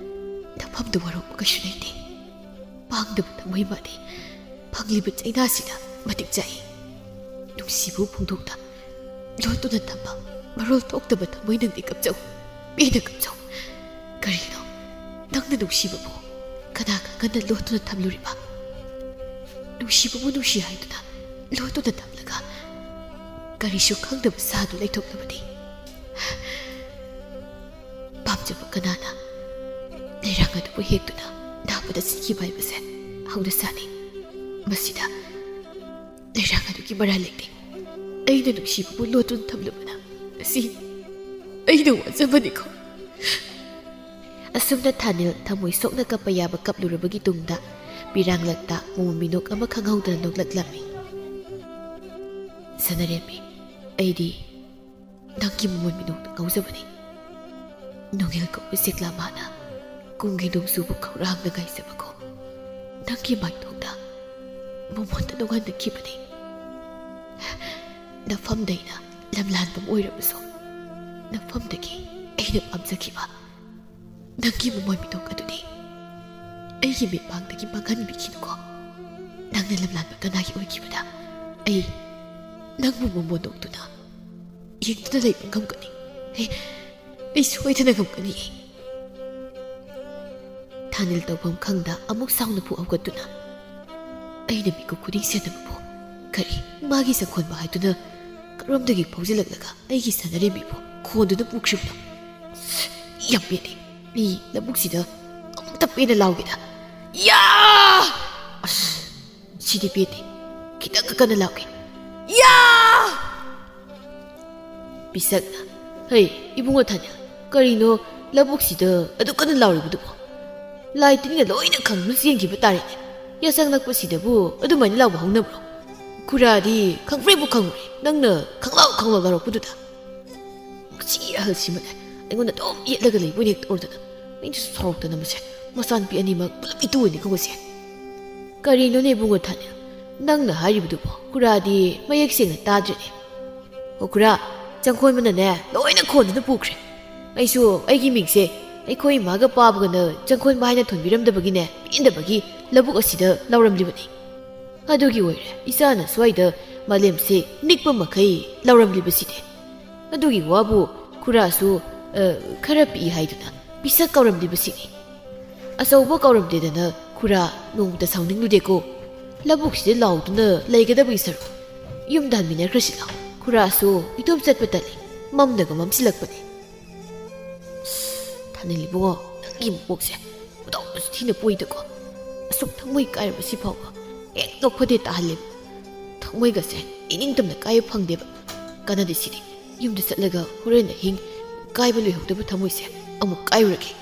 ꯅꯐꯝꯗ ꯋꯥꯔꯧꯕ ꯀꯩꯁꯨ ꯂꯩꯇꯦ꯫ ꯄꯥꯡꯗꯕ ꯊꯃꯣꯏ ꯃꯥꯗꯤ ꯐꯪꯂꯤꯕ ꯆꯩꯅꯥꯁꯤꯗ ꯃꯇꯤꯛ ꯆꯥꯏ꯫ ꯅꯨꯡꯁꯤꯕꯕꯨ ꯐꯣꯡꯗꯣꯛꯇ ꯂꯣꯠꯇꯨꯅ ꯊꯝꯕ ꯃꯔꯣꯜ ꯊꯣꯛꯇꯕ ꯊꯃꯣꯏ ꯅꯪꯗꯤ ꯀꯞꯆꯧ, ꯄꯦꯟꯅ ꯀꯞꯆꯧ꯫ ꯀꯔꯤꯅꯣ ꯅꯪꯅ ꯅꯨꯡꯁꯤꯕꯕꯨ ꯀꯅꯥ ꯈꯪꯍꯟꯗ ꯂꯣꯠꯇꯨꯅ ꯊꯝꯂꯨꯔꯤꯕ? ꯅꯨꯡꯁꯤꯕꯕꯨ ꯅꯨꯡꯁꯤ ꯍꯥꯏꯗꯨꯅ ꯂꯣꯠꯇꯨꯅ ꯊꯝꯂꯒ ꯀꯔꯤꯁꯨ ꯈꯪꯗꯕ ꯁꯥꯗꯨ ꯂꯩꯊꯣꯛꯂꯕꯗꯤ? ꯄꯥꯝꯖꯕ ꯀꯅꯥꯅ ꯂꯩꯔꯥꯡ ꯑꯗꯨꯕꯨ ꯍꯦꯛꯇꯨꯅ ꯅꯥꯕꯗ ꯁꯤꯈꯤꯕ ꯍꯥꯏꯕꯁꯦ ꯍꯧꯅꯁꯥꯅꯤ꯫ ꯃꯁꯤꯗ ꯂꯩꯔꯥꯡ ꯑꯗꯨꯒꯤ ꯃꯔꯥꯜ ꯂꯩꯇꯦ꯫ ꯑꯩꯅ ꯅꯨꯡꯁꯤꯕꯕꯨ ꯂꯣꯠꯇꯨꯅ ꯊꯝꯂꯨꯕꯅ ꯉꯁꯤ ꯑꯩꯅ ꯋꯥꯖꯕꯅꯤꯀꯣ꯫" ꯑꯁꯨꯝꯅ ꯊꯥꯅꯤꯜ ꯊꯃꯣꯏ ꯁꯣꯛꯅ ꯀꯞꯄ ꯌꯥꯕ ꯀꯞꯂꯨꯔꯕꯒꯤ ꯇꯨꯡꯗ ꯄꯤꯔꯥꯡꯂꯛꯇ ꯃꯣꯃꯣꯟ ꯃꯤꯅꯣꯛ ꯑꯃ ꯈꯪꯍꯧꯗꯅ ꯅꯣꯛꯂꯛꯂꯝꯃꯤ꯫ "ꯁꯅꯥꯔꯦꯝꯕꯤ, ꯑꯩꯗꯤ ꯅꯪꯒꯤ ꯃꯣꯃꯣꯟ ꯃꯤꯅꯣꯛꯇ ꯉꯥꯎꯖꯕꯅꯤ꯫ ꯅꯨꯡꯉꯦꯜ ꯀꯧꯕ ꯁꯦꯛꯂꯥ ꯃꯥꯅ ꯀꯨꯝꯒꯤ ꯅꯣꯡꯖꯨꯕꯨ ꯈꯧꯔꯥꯡꯅ ꯉꯥꯏꯖꯕꯒꯨꯝ ꯅꯪꯒꯤ ꯃꯥꯏꯊꯣꯡꯗ ꯃꯣꯃꯣꯟꯗ ꯅꯣꯡꯍꯟꯅꯈꯤꯕꯅꯤ꯫ ꯅꯐꯝꯗ ꯑꯩꯅ ꯂꯝꯂꯥꯟꯕ ꯑꯃ ꯑꯣꯏꯔꯕꯁꯨ ꯅꯐꯝꯗꯒꯤ ꯑꯩꯅ ꯄꯥꯝꯖꯈꯤꯕ ꯅꯪꯒꯤ ꯃꯃꯣꯟ ꯃꯤꯅꯣꯛ ꯑꯗꯨꯗꯤ ꯑꯩꯒꯤ ꯃꯤꯠꯃꯥꯡꯗꯒꯤ ꯃꯥꯡꯍꯟꯕꯤꯈꯤꯅꯨꯀꯣ꯫ ꯅꯪꯅ ꯂꯝꯂꯥꯟꯕ ꯀꯅꯥꯒꯤ ꯑꯣꯏꯈꯤꯕꯗ ꯑꯩ ꯅꯪꯕꯨ ꯃꯃꯣꯟ ꯅꯣꯛꯇꯨꯅ ꯌꯦꯡꯗꯨꯅ ꯂꯩꯕ ꯉꯝꯒꯅꯤ꯫ ꯑꯩ, ꯑꯩ ꯁꯣꯏꯗꯅ ꯉꯝꯒꯅꯤ꯫ ꯊꯥꯅꯤꯜ ꯇꯧꯐꯝ ꯈꯪꯗ ꯑꯃꯨꯛ ꯁꯥꯎꯅ ꯐꯨ ꯍꯧꯒꯠꯇꯨꯅ, ꯑꯩꯅ ꯃꯤꯀꯨꯞ ꯈꯨꯗꯤꯡ ꯁꯦꯟꯅꯕꯕꯨ ꯀꯔꯤ ꯃꯥꯒꯤ ꯁꯪꯈꯣꯟꯕ ꯍꯥꯏꯗꯨꯅ ꯀꯔꯣꯝꯗꯒꯤ ꯐꯥꯎꯖꯤꯜꯂꯛꯂꯒ ꯑꯩꯒꯤ ꯁꯥꯟꯅꯔꯦꯝꯕꯤꯕꯨ ꯈꯣꯟꯗꯨꯅ ꯄꯨꯈ꯭ꯔꯤꯕꯅꯣ? ꯌꯥꯝ ꯄꯦꯜꯂꯤ꯫ ꯃꯤ ꯂꯧꯕꯨꯛꯁꯤꯗ ꯑꯃꯨꯛꯇ ꯄꯦꯟꯅ ꯂꯥꯎꯒꯦꯗ꯫ ꯌꯥ! ꯑꯁ, ꯁꯤꯗꯤ ꯄꯦꯟꯗꯦ꯫ ꯈꯤꯇꯪꯒ ꯀꯟꯅ ꯂꯥꯎꯒꯦ꯫ ꯌꯥ! ꯄꯤꯁꯛꯅ, "ꯍꯩ, ꯏꯕꯨꯡꯉꯣ ꯊꯥꯅꯤꯜ, ꯀꯔꯤꯅꯣ ꯂꯧꯕꯨꯛꯁꯤꯗ ꯑꯗꯨꯛ ꯀꯟꯅ ꯂꯥꯎꯔꯤꯕꯗꯨꯕꯣ? ꯂꯥꯏ ꯇꯤꯟꯒ ꯂꯣꯏꯅ ꯈꯪꯗꯨꯅ ꯆꯦꯟꯈꯤꯕ ꯇꯥꯔꯦꯅꯦ꯫ ꯌꯥꯆꯪ ꯅꯛꯄꯁꯤꯗꯕꯨ ꯑꯗꯨꯃꯥꯏꯅ ꯂꯥꯎꯕ ꯍꯧꯅꯕ꯭ꯔꯣ? ꯈꯨꯔꯥꯗꯤ ꯈꯪꯄ꯭ꯔꯦꯛꯄꯨ ꯈꯪꯉꯨꯔꯦ, ꯅꯪꯅ ꯈꯪꯂꯥꯎ ꯈꯪꯂꯥꯎ ꯂꯥꯎꯔꯛꯄꯗꯨꯗ꯫ ꯃꯁꯤ ꯑꯍꯜꯁꯤꯃꯅꯦ ꯑꯩꯉꯣꯟꯗ ꯑꯗꯨꯝ ꯌꯦꯠꯂꯒ ꯂꯩꯕ ꯑꯣꯏꯅ ꯍꯦꯛ ꯇꯧꯔꯗꯅ꯫ ꯑꯩꯅ ꯁꯥꯎꯔꯛꯇꯅ ꯃꯁꯦ ꯃꯆꯥꯅꯨꯄꯤ ꯑꯅꯤꯃꯛ ꯄꯨꯂꯞ ꯏꯇꯨ ꯑꯣꯏꯅ ꯈꯪꯕꯁꯦ꯫ ꯀꯔꯤꯅꯣꯅꯦ ꯏꯕꯨꯡꯉꯣ ꯊꯥꯅꯤꯜ, ꯅꯪꯅ ꯍꯥꯏꯔꯤꯕꯗꯨꯕꯣ? ꯈꯨꯔꯥꯗꯤ ꯃꯌꯦꯛ ꯁꯦꯡꯅ ꯇꯥꯗ꯭ꯔꯦꯅꯦ꯫ ꯑꯣ ꯈꯨꯔꯥ, ꯆꯪꯈꯣꯟꯕꯅꯅꯦ ꯂꯣꯏꯅ ꯈꯣꯟꯗꯨꯅ ꯄꯨꯈ꯭ꯔꯦ꯫ ꯑꯩꯁꯨ ꯑꯩꯒꯤ ꯃꯤꯡꯁꯦ ꯑꯩꯈꯣꯏ ꯏꯃꯥꯒ ꯄꯥꯕꯒꯅ ꯆꯪꯈꯣꯟꯕ ꯍꯥꯏꯅ ꯊꯣꯟꯕꯤꯔꯝꯗꯕꯒꯤꯅꯦ, ꯄꯦꯟꯗꯕꯒꯤ ꯂꯧꯕꯨꯛ ꯑꯁꯤꯗ ꯂꯥꯎꯔꯝꯂꯤꯕꯅꯤ꯫ ꯑꯗꯨꯒꯤ ꯑꯣꯏꯔꯦ ꯏꯆꯥꯅ ꯁ꯭ꯋꯥꯏꯗ ꯃꯥꯂꯦꯝꯁꯦ ꯅꯤꯛꯄ ꯃꯈꯩ ꯂꯥꯎꯔꯝꯂꯤꯕꯁꯤꯗꯤ꯫ ꯑꯗꯨꯒꯤ ꯋꯥꯕꯨ ꯈꯨꯔꯥꯁꯨ, ꯑ, ꯈꯔ ꯄꯤꯛꯏ ꯍꯥꯏꯗꯨꯅ ꯄꯤꯁꯛ ꯀꯧꯔꯝꯂꯤꯕꯁꯤꯅꯤ꯫ ꯑꯆꯧꯕ ꯀꯧꯔꯝꯗꯦꯗꯅ ꯈꯨꯔꯥ ꯅꯣꯡꯃꯇ ꯁꯥꯎꯅꯤꯡꯂꯨꯗꯦꯀꯣ꯫ ꯂꯧꯕꯨꯛꯁꯤꯗ ꯂꯥꯎꯗꯨꯅ ꯂꯩꯒꯗꯕꯒꯤ ꯁꯔꯨꯛ ꯌꯨꯝꯗ ꯍꯟꯃꯤꯟꯅꯈ꯭ꯔꯁꯤ ꯂꯥꯎ꯫ ꯈꯨꯔꯥꯁꯨ ꯏꯇꯣꯝ ꯆꯠꯄ ꯇꯜꯂꯤ꯫ ꯃꯝꯅꯒ ꯃꯝꯁꯤꯜꯂꯛꯄꯅꯤ꯫ ꯑꯁ, ꯊꯥꯅꯤꯜ ꯏꯕꯨꯡꯉꯣ, ꯅꯪꯒꯤ ꯃꯀꯣꯛꯁꯦ ꯎꯗꯧꯕꯁꯨ ꯊꯤꯅ ꯄꯣꯏꯗꯀꯣ꯫ ꯑꯁꯨꯛ ꯊꯃꯣꯏ ꯀꯥꯏꯔꯕ ꯁꯤ ꯐꯥꯎꯕ ꯍꯦꯛ ꯅꯣꯛꯐꯗꯦ ꯇꯥꯍꯜꯂꯦꯕ꯫ ꯊꯃꯣꯏꯒꯁꯦ ꯏꯅꯤꯡꯇꯝꯅ ꯀꯥꯏꯕ ꯐꯪꯗꯦꯕ꯫ ꯀꯥꯟꯅꯗꯦ ꯁꯤꯗꯤ꯫ ꯌꯨꯝꯗ ꯆꯠꯂꯒ ꯍꯣꯔꯦꯟ ꯑꯍꯤꯡ ꯀꯥꯏꯕ ꯂꯣꯏꯍꯧꯗꯕ ꯊꯃꯣꯏꯁꯦ ꯑꯃꯨꯛ ꯀꯥꯏꯔꯨꯔꯒꯦ꯫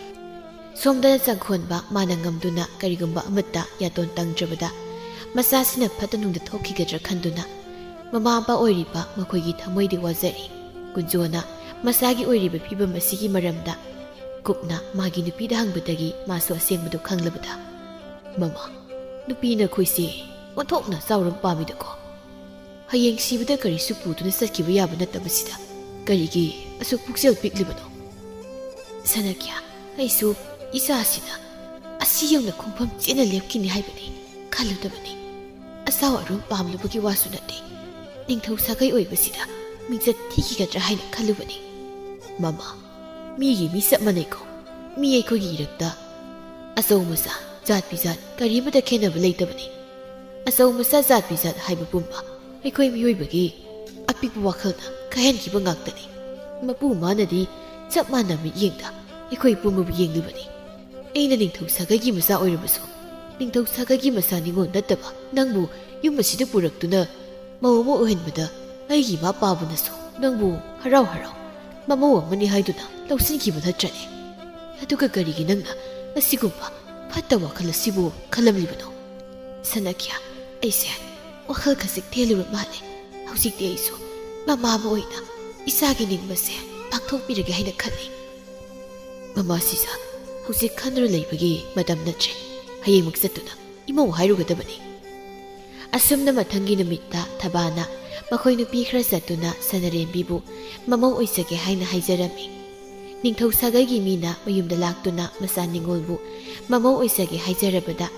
ꯁꯣꯝꯗꯅ ꯆꯪꯈꯣꯟꯕ ꯃꯥꯅ ꯉꯝꯗꯨꯅ ꯀꯔꯤꯒꯨꯝꯕ ꯑꯃꯠꯇ ꯌꯥꯇꯣꯟ ꯇꯪꯗ꯭ꯔꯕꯗ ꯃꯆꯥꯁꯤꯅ ꯐꯠꯇ ꯅꯨꯡꯗ ꯊꯣꯛꯈꯤꯒꯗ꯭ꯔꯥ ꯈꯟꯗꯨꯅ ꯃꯃꯥ ꯃꯄꯥ ꯑꯣꯏꯔꯤꯕ ꯃꯈꯣꯏꯒꯤ ꯊꯃꯣꯏꯗꯤ ꯋꯥꯖꯔꯤ꯫ ꯀꯨꯟꯖꯣꯅ ꯃꯆꯥꯒꯤ ꯑꯣꯏꯔꯤꯕ ꯐꯤꯕꯝ ꯑꯁꯤꯒꯤ ꯃꯔꯝꯗ ꯀꯨꯞꯅ ꯃꯥꯒꯤ ꯅꯨꯄꯤꯗ ꯍꯪꯕꯗꯒꯤ ꯃꯥꯁꯨ ꯑꯁꯦꯡꯕꯗꯨ ꯈꯪꯂꯕꯗ, "ꯃꯃꯥ, ꯅꯨꯄꯤ ꯅꯈꯣꯏꯁꯦ ꯑꯣꯟꯊꯣꯛꯅ ꯆꯥꯎꯔꯝ ꯄꯥꯝꯃꯤꯗꯀꯣ꯫ ꯍꯌꯦꯡ ꯁꯤꯕꯗ ꯀꯔꯤꯁꯨ ꯄꯨꯗꯨꯅ ꯆꯠꯈꯤꯕ ꯌꯥꯕ ꯅꯠꯇꯕꯁꯤꯗ ꯀꯔꯤꯒꯤ ꯑꯁꯨꯛ ꯄꯨꯛꯆꯦꯜ ꯄꯤꯛꯂꯤꯕꯅꯣ?" ꯁꯅꯥꯈ꯭ꯌꯥ, ꯑꯩꯁꯨ ꯏꯆꯥꯁꯤꯅ ꯑꯁꯤ ꯌꯧꯅ ꯈꯣꯡꯐꯝ ꯆꯦꯠꯅ ꯂꯦꯞꯈꯤꯅꯤ ꯍꯥꯏꯕꯗꯤ ꯈꯜꯂꯨꯗꯕꯅꯤ꯫ ꯑꯆꯥꯎ ꯑꯔꯨꯝ ꯄꯥꯝꯂꯨꯕꯒꯤ ꯋꯥꯁꯨ ꯅꯠꯇꯦ꯫ ꯅꯤꯡꯊꯧ ꯁꯥꯒꯩ ꯑꯣꯏꯕꯁꯤꯗ ꯃꯤꯡꯆꯠ ꯊꯤꯈꯤꯒꯗ꯭ꯔꯥ ꯍꯥꯏꯅ ꯈꯜꯂꯨꯕꯅꯤ꯫ ꯃꯃꯥ, ꯃꯤꯒꯤ ꯃꯤ ꯆꯞ ꯃꯥꯟꯅꯩꯀꯣ꯫ ꯃꯤ ꯑꯩꯈꯣꯏꯒꯤ ꯏꯔꯛꯇ ꯑꯆꯧ ꯃꯆꯥ, ꯖꯥꯠ ꯕꯤꯖꯥꯠ ꯀꯔꯤꯃꯇ ꯈꯦꯠꯅꯕ ꯂꯩꯇꯕꯅꯤ꯫ ꯑꯆꯧ ꯃꯆꯥ, ꯖꯥꯠ ꯕꯤꯖꯥꯠ ꯍꯥꯏꯕ ꯄꯨꯝꯕ ꯑꯩꯈꯣꯏ ꯃꯤꯑꯣꯏꯕꯒꯤ ꯑꯄꯤꯛꯄ ꯋꯥꯈꯜꯅ ꯈꯥꯏꯍꯟꯈꯤꯕ ꯉꯥꯛꯇꯅꯤ꯫ ꯃꯄꯨ ꯃꯥꯅꯗꯤ ꯆꯞ ꯃꯥꯟꯅ ꯃꯤꯠꯌꯦꯡꯗ ꯑꯩꯈꯣꯏ ꯄꯨꯝꯕꯕꯨ ꯌꯦꯡꯂꯤꯕꯅꯤ꯫ ꯑꯩꯅ ꯅꯤꯡꯊꯧ ꯁꯥꯒꯩꯒꯤ ꯃꯆꯥ ꯑꯣꯏꯔꯕꯁꯨ, ꯅꯤꯡꯊꯧ ꯁꯥꯒꯩꯒꯤ ꯃꯆꯥ ꯅꯤꯉꯣꯜ ꯅꯠꯇꯕ ꯅꯪꯕꯨ ꯌꯨꯝ ꯑꯁꯤꯗ ꯄꯨꯔꯛꯇꯨꯅ ꯃꯧ ꯑꯃ ꯑꯣꯏꯍꯟꯕꯗ ꯑꯩꯒꯤ ꯏꯃꯥ ꯄꯥꯕꯅꯁꯨ ꯅꯪꯕꯨ ꯍꯔꯥꯎ ꯍꯔꯥꯎ ꯃꯃꯧ ꯑꯃꯅꯤ ꯍꯥꯏꯗꯨꯅ ꯂꯧꯁꯤꯟꯈꯤꯕ ꯅꯠꯇ꯭ꯔꯅꯦ? ꯑꯗꯨꯒ ꯀꯔꯤꯒꯤ ꯅꯪꯅ ꯑꯁꯤꯒꯨꯝꯕ ꯐꯠꯇ ꯋꯥꯈꯜ ꯑꯁꯤꯕꯨ ꯈꯜꯂꯝꯂꯤꯕꯅꯣ? ꯁꯅꯥꯈ꯭ꯌꯥ, ꯑꯩꯁꯦ ꯋꯥꯈꯜ ꯈꯖꯤꯛ ꯊꯦꯜꯂꯨꯔ ꯃꯥꯜꯂꯦ꯫ ꯍꯧꯖꯤꯛꯇꯤ ꯑꯩꯁꯨ ꯃꯃꯥ ꯑꯃ ꯑꯣꯏꯅ ꯏꯆꯥꯒꯤ ꯅꯤꯡꯕꯁꯦ ꯄꯥꯡꯊꯣꯛꯄꯤꯔꯒꯦ ꯍꯥꯏꯅ ꯈꯜꯂꯤ꯫ ꯃꯃꯥ ꯁꯤꯖ, ꯍꯧꯖꯤꯛ ꯈꯟꯗꯨꯅ ꯂꯩꯕꯒꯤ ꯃꯇꯝ ꯅꯠꯇ꯭ꯔꯦ꯫ ꯍꯌꯦꯡꯃꯛ ꯆꯠꯇꯨꯅ ꯏꯃꯧ ꯍꯥꯏꯔꯨꯒꯗꯕꯅꯤ꯫ ꯑꯁꯨꯝꯅ ꯃꯊꯪꯒꯤ ꯅꯨꯃꯤꯠꯇ ꯊꯕꯥꯅ ꯃꯈꯣꯏ ꯅꯨꯄꯤ ꯈꯔ ꯆꯠꯇꯨꯅ ꯁꯅꯥꯔꯦꯝꯕꯤꯕꯨ ꯃꯃꯧ ꯑꯣꯏꯖꯒꯦ ꯍꯥꯏꯅ ꯍꯥꯏꯖꯔꯝꯃꯤ꯫ ꯅꯤꯡꯊꯧ ꯁꯥꯒꯩꯒꯤ ꯃꯤꯅ ꯃꯌꯨꯝꯗ ꯂꯥꯛꯇꯨꯅ ꯃꯆꯥ ꯅꯤꯉꯣꯜꯕꯨ ꯃꯃꯧ ꯑꯣꯏꯖꯒꯦ ꯍꯥꯏꯖꯔꯕꯗ,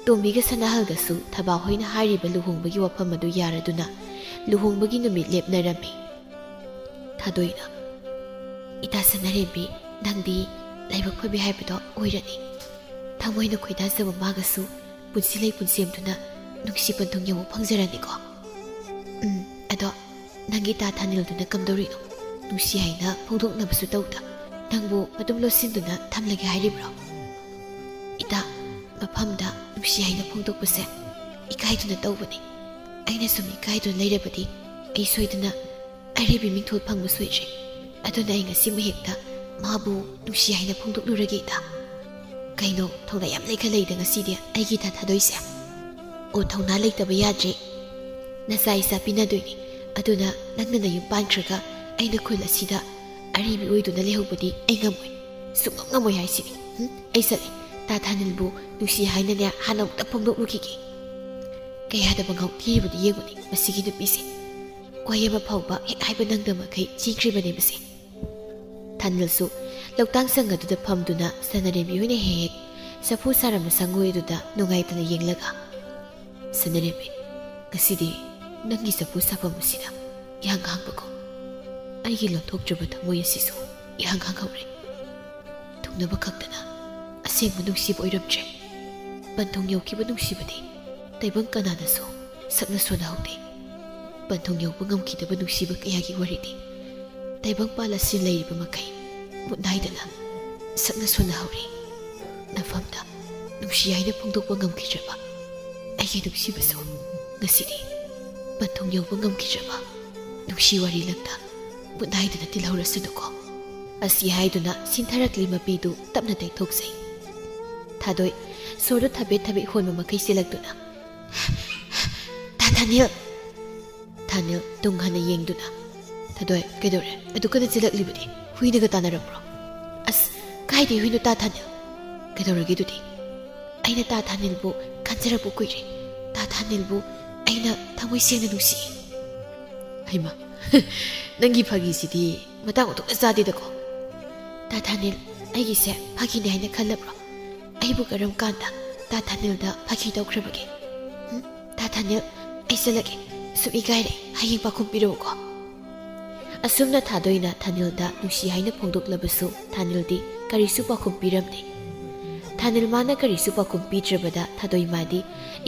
ꯇꯣꯝꯕꯤꯒ ꯁꯅꯥꯍꯜꯒꯁꯨ ꯊꯕꯥ ꯍꯣꯏꯅ ꯍꯥꯏꯔꯤꯕ ꯂꯨꯍꯣꯡꯕꯒꯤ ꯋꯥꯐꯝ ꯑꯗꯨ ꯌꯥꯔꯗꯨꯅ ꯂꯨꯍꯣꯡꯕꯒꯤ ꯅꯨꯃꯤꯠ ꯂꯦꯞꯅꯔꯝꯃꯤ꯫ ꯊꯥꯗꯣꯏꯅ, "ꯏꯇꯥ ꯁꯅꯥꯔꯦꯝꯕꯤ, ꯅꯪꯗꯤ ꯂꯥꯏꯕꯛ ꯐꯕꯤ ꯍꯥꯏꯕꯗꯣ ꯑꯣꯏꯔꯅꯤ꯫ ꯊꯃꯣꯏꯅ ꯈꯣꯏꯗꯥꯖꯕ ꯃꯥꯒꯁꯨ ꯄꯨꯟꯁꯤ ꯂꯩ ꯄꯨꯟꯁꯦꯝꯗꯨꯅ ꯅꯨꯡꯁꯤ ꯄꯟꯊꯨꯡ ꯌꯧꯕ ꯐꯪꯖꯔꯅꯤꯀꯣ꯫ ꯎꯝ, ꯑꯗꯣ ꯅꯪꯒꯤ ꯇꯥ ꯊꯥꯅꯤꯜꯗꯨꯅ ꯀꯝꯗꯧꯔꯤꯅꯣ? ꯅꯨꯡꯁꯤ ꯍꯥꯏꯅ ꯐꯣꯡꯗꯣꯛꯅꯕꯁꯨ ꯇꯧꯗ, ꯅꯪꯕꯨ ꯑꯗꯨꯝ ꯂꯣꯠꯁꯤꯟꯗꯨꯅ ꯊꯝꯂꯒꯦ ꯍꯥꯏꯔꯤꯕ꯭ꯔꯣ?" "ꯏꯇꯥ, ꯃꯐꯝꯗ ꯅꯨꯡꯁꯤ ꯍꯥꯏꯅ ꯐꯣꯡꯗꯣꯛꯄꯁꯦ ꯏꯀꯥꯏꯗꯨꯅ ꯇꯧꯕꯅꯤ꯫ ꯑꯩꯅ ꯁꯨꯝ ꯏꯀꯥꯏꯗꯨꯅ ꯂꯩꯔꯕꯗꯤ ꯑꯩ ꯁꯣꯏꯗꯅ ꯑꯔꯤꯕꯤ ꯃꯤꯡꯊꯣꯜ ꯐꯪꯕ ꯁꯣꯏꯗ꯭ꯔꯦ꯫ ꯑꯗꯨꯅ ꯑꯩ ꯉꯁꯤꯃꯛ ꯍꯦꯛꯇ ꯃꯥꯕꯨ ꯅꯨꯡꯁꯤ ꯍꯥꯏꯅ ꯐꯣꯡꯗꯣꯛꯂꯨꯔꯒꯦ ꯏꯇꯥ꯫ ꯀꯩꯅꯣ, ꯊꯧꯅꯥ ꯌꯥꯝ ꯂꯩꯈꯠꯂꯛꯏꯗ ꯉꯁꯤꯗꯤ ꯑꯩꯒꯤ ꯏꯇꯥ ꯊꯥꯗꯣꯏꯁꯦ?" "ꯑꯣ, ꯊꯧꯅꯥ ꯂꯩꯇꯕ ꯌꯥꯗ꯭ꯔꯦ꯫ ꯅꯆꯥ ꯏꯆꯥ ꯄꯤꯅꯗꯣꯏꯅꯤ꯫ ꯑꯗꯨꯅ ꯅꯪꯅ ꯅꯌꯨꯝ ꯄꯥꯟꯈ꯭ꯔꯒ ꯑꯩꯅ ꯈꯨꯜ ꯑꯁꯤꯗ ꯑꯔꯤꯕꯤ ꯑꯣꯏꯗꯨꯅ ꯂꯩꯍꯧꯕꯗꯤ ꯑꯩ ꯉꯝꯃꯣꯏ꯫ ꯁꯨꯡꯉꯝ ꯉꯝꯃꯣꯏ ꯍꯥꯏꯁꯤꯅꯤ꯫ ꯍꯨꯝ, ꯑꯩ ꯆꯠꯂꯦ꯫ ꯇꯥ ꯊꯥꯅꯤꯜꯕꯨ ꯅꯨꯡꯁꯤ ꯍꯥꯏꯅꯅꯦ ꯍꯥꯟꯅ ꯑꯃꯨꯛꯇ ꯐꯣꯡꯗꯣꯛꯂꯨꯈꯤꯒꯦ꯫ ꯀꯌꯥꯗ ꯃꯉꯥꯎ ꯊꯤꯔꯤꯕꯅꯣ ꯌꯦꯡꯉꯨꯅꯦ ꯃꯁꯤꯒꯤ ꯅꯨꯄꯤꯁꯦ꯫ ꯋꯥꯍꯩ ꯑꯃ ꯐꯥꯎꯕ ꯍꯦꯛ ꯍꯥꯏꯕ ꯅꯪꯗꯕ ꯃꯈꯩ ꯆꯦꯟꯈ꯭ꯔꯤꯕꯅꯦ ꯃꯁꯤ꯫" ꯊꯥꯅꯤꯜꯁꯨ ꯂꯧꯇꯥꯡ ꯁꯪ ꯑꯗꯨꯗ ꯐꯝꯗꯨꯅ ꯁꯅꯥꯔꯦꯝꯕꯤ ꯍꯣꯏꯅ ꯍꯦꯛ ꯍꯦꯛ ꯆꯐꯨ ꯁꯥꯔꯝꯕ ꯁꯪꯒꯣꯏ ꯑꯗꯨꯗ ꯅꯨꯡꯉꯥꯏꯇꯅ ꯌꯦꯡꯂꯒ, "ꯁꯅꯥꯔꯦꯝꯕꯤ, ꯉꯁꯤꯗꯤ ꯅꯪꯒꯤ ꯆꯐꯨ ꯁꯥꯐꯝ ꯑꯁꯤꯗ ꯏꯍꯥꯡ ꯍꯥꯡꯕꯒꯨꯝ, ꯑꯩꯒꯤ ꯂꯣꯟꯊꯣꯛꯇ꯭ꯔꯕ ꯊꯃꯣꯏ ꯑꯁꯤꯁꯨ ꯏꯍꯥꯡ ꯍꯥꯡꯍꯧꯔꯦ꯫ ꯊꯨꯡꯅꯕ ꯈꯛꯇꯅ ꯑꯁꯦꯡꯕ ꯅꯨꯡꯁꯤꯕ ꯑꯣꯏꯔꯝꯗ꯭ꯔꯦ꯫ ꯄꯟꯊꯨꯡ ꯌꯧꯈꯤꯕ ꯅꯨꯡꯁꯤꯕꯗꯤ ꯇꯥꯏꯕꯪ ꯀꯅꯥꯅꯁꯨ ꯁꯛꯅ ꯁꯣꯟꯅꯍꯧꯗꯦ꯫ ꯄꯟꯊꯨꯡ ꯌꯧꯕ ꯉꯝꯈꯤꯗꯕ ꯅꯨꯡꯁꯤꯕ ꯀꯌꯥꯒꯤ ꯋꯥꯔꯤꯗꯤ ꯇꯥꯏꯕꯪꯄꯥꯜ ꯑꯁꯤ ꯂꯩꯔꯤꯕ ꯃꯈꯩ ꯃꯨꯠ ꯅꯥꯏꯗꯅ ꯁꯛꯅ ꯁꯣꯟꯅꯍꯧꯔꯤ꯫ ꯅꯐꯝꯗ ꯅꯨꯡꯁꯤ ꯍꯥꯏꯅ ꯐꯣꯡꯗꯣꯛꯄ ꯉꯝꯈꯤꯗ꯭ꯔꯕ ꯑꯩꯒꯤ ꯅꯨꯡꯁꯤꯕꯁꯨ ꯉꯁꯤꯗꯤ ꯄꯟꯊꯨꯡ ꯌꯧꯕ ꯉꯝꯈꯤꯗ꯭ꯔꯕ ꯅꯨꯡꯁꯤ ꯋꯥꯔꯤ ꯂꯛꯇ ꯃꯨꯠ ꯅꯥꯏꯗꯅ ꯇꯤꯜꯍꯧꯔꯁꯅꯨꯀꯣ"꯫ ꯑꯁꯤ ꯍꯥꯏꯗꯨꯅ ꯁꯤꯟꯊꯔꯛꯂꯤ ꯃꯄꯤꯗꯨ ꯇꯞꯅ ꯇꯩꯊꯣꯛꯆꯩ꯫ ꯊꯥꯗꯣꯏ, ꯁꯣꯔꯗꯨ ꯊꯕꯦꯠ ꯊꯕꯦꯠ ꯍꯣꯟꯕ ꯃꯈꯩ ꯆꯦꯜꯂꯛꯇꯨꯅ, "ꯇꯥ ꯊꯥꯅꯤꯜ!" ꯊꯥꯅꯤꯜ ꯇꯨꯡ ꯍꯟꯅ ꯌꯦꯡꯗꯨꯅ, "ꯊꯥꯗꯣꯏ, ꯀꯩꯗꯧꯔꯦ? ꯑꯗꯨ ꯀꯟꯅ ꯆꯦꯜꯂꯛꯂꯤꯕꯗꯤ? ꯍꯨꯏꯅꯒ ꯇꯥꯟꯅꯔꯛꯄ꯭ꯔꯣ?" "ꯑꯁ, ꯀꯥꯏꯗꯩ ꯍꯨꯏꯅꯣ, ꯇꯥ ꯊꯥꯅꯤꯜ? ꯀꯩꯗꯧꯔꯒꯦ ꯑꯗꯨꯗꯤ? ꯑꯩꯅ ꯇꯥ ꯊꯥꯅꯤꯜꯕꯨ ꯈꯟꯖꯔꯛꯄ ꯀꯨꯏꯔꯦ꯫ ꯇꯥ ꯊꯥꯅꯤꯜꯕꯨ ꯑꯩꯅ ꯊꯃꯣꯏ ꯁꯦꯡꯅ ꯅꯨꯡꯁꯤ"꯫ ꯍꯩꯃꯥ, ꯅꯪꯒꯤ ꯐꯥꯒꯤꯁꯤꯗꯤ ꯃꯇꯥꯡ ꯑꯣꯟꯊꯣꯛꯅ ꯆꯥꯗꯦꯗꯀꯣ꯫ "ꯇꯥ ꯊꯥꯅꯤꯜ, ꯑꯩꯒꯤꯁꯦ ꯐꯥꯒꯤꯅꯦ ꯍꯥꯏꯅ ꯈꯜꯂꯕ꯭ꯔꯣ? ꯑꯩꯕꯨ ꯀꯔꯝ ꯀꯥꯟꯗ ꯇꯥ ꯊꯥꯅꯤꯜꯗ ꯐꯥꯒꯤ ꯇꯧꯈ꯭ꯔꯕꯒꯦ? ꯎꯝ? ꯇꯥ ꯊꯥꯅꯤꯜ, ꯑꯩ ꯆꯠꯂꯒꯦ꯫ ꯁꯨꯝ ꯏꯀꯥꯏꯔꯦ꯫ ꯍꯌꯦꯡ ꯄꯥꯎꯈꯨꯝ ꯄꯤꯔꯛꯎꯀꯣ"꯫ ꯑꯁꯨꯝꯅ ꯊꯥꯗꯣꯏꯅ ꯊꯥꯅꯤꯜꯗ ꯅꯨꯡꯁꯤ ꯍꯥꯏꯅ ꯐꯣꯡꯗꯣꯛꯂꯕꯁꯨ ꯊꯥꯅꯤꯜꯗꯤ ꯀꯔꯤꯁꯨ ꯄꯥꯎꯈꯨꯝ ꯄꯤꯔꯝꯗꯦ꯫ ꯊꯥꯅꯤꯜ ꯃꯥꯅ ꯀꯔꯤꯁꯨ ꯄꯥꯎꯈꯨꯝ ꯄꯤꯗ꯭ꯔꯕꯗ ꯊꯥꯗꯣꯏ ꯃꯥꯗꯤ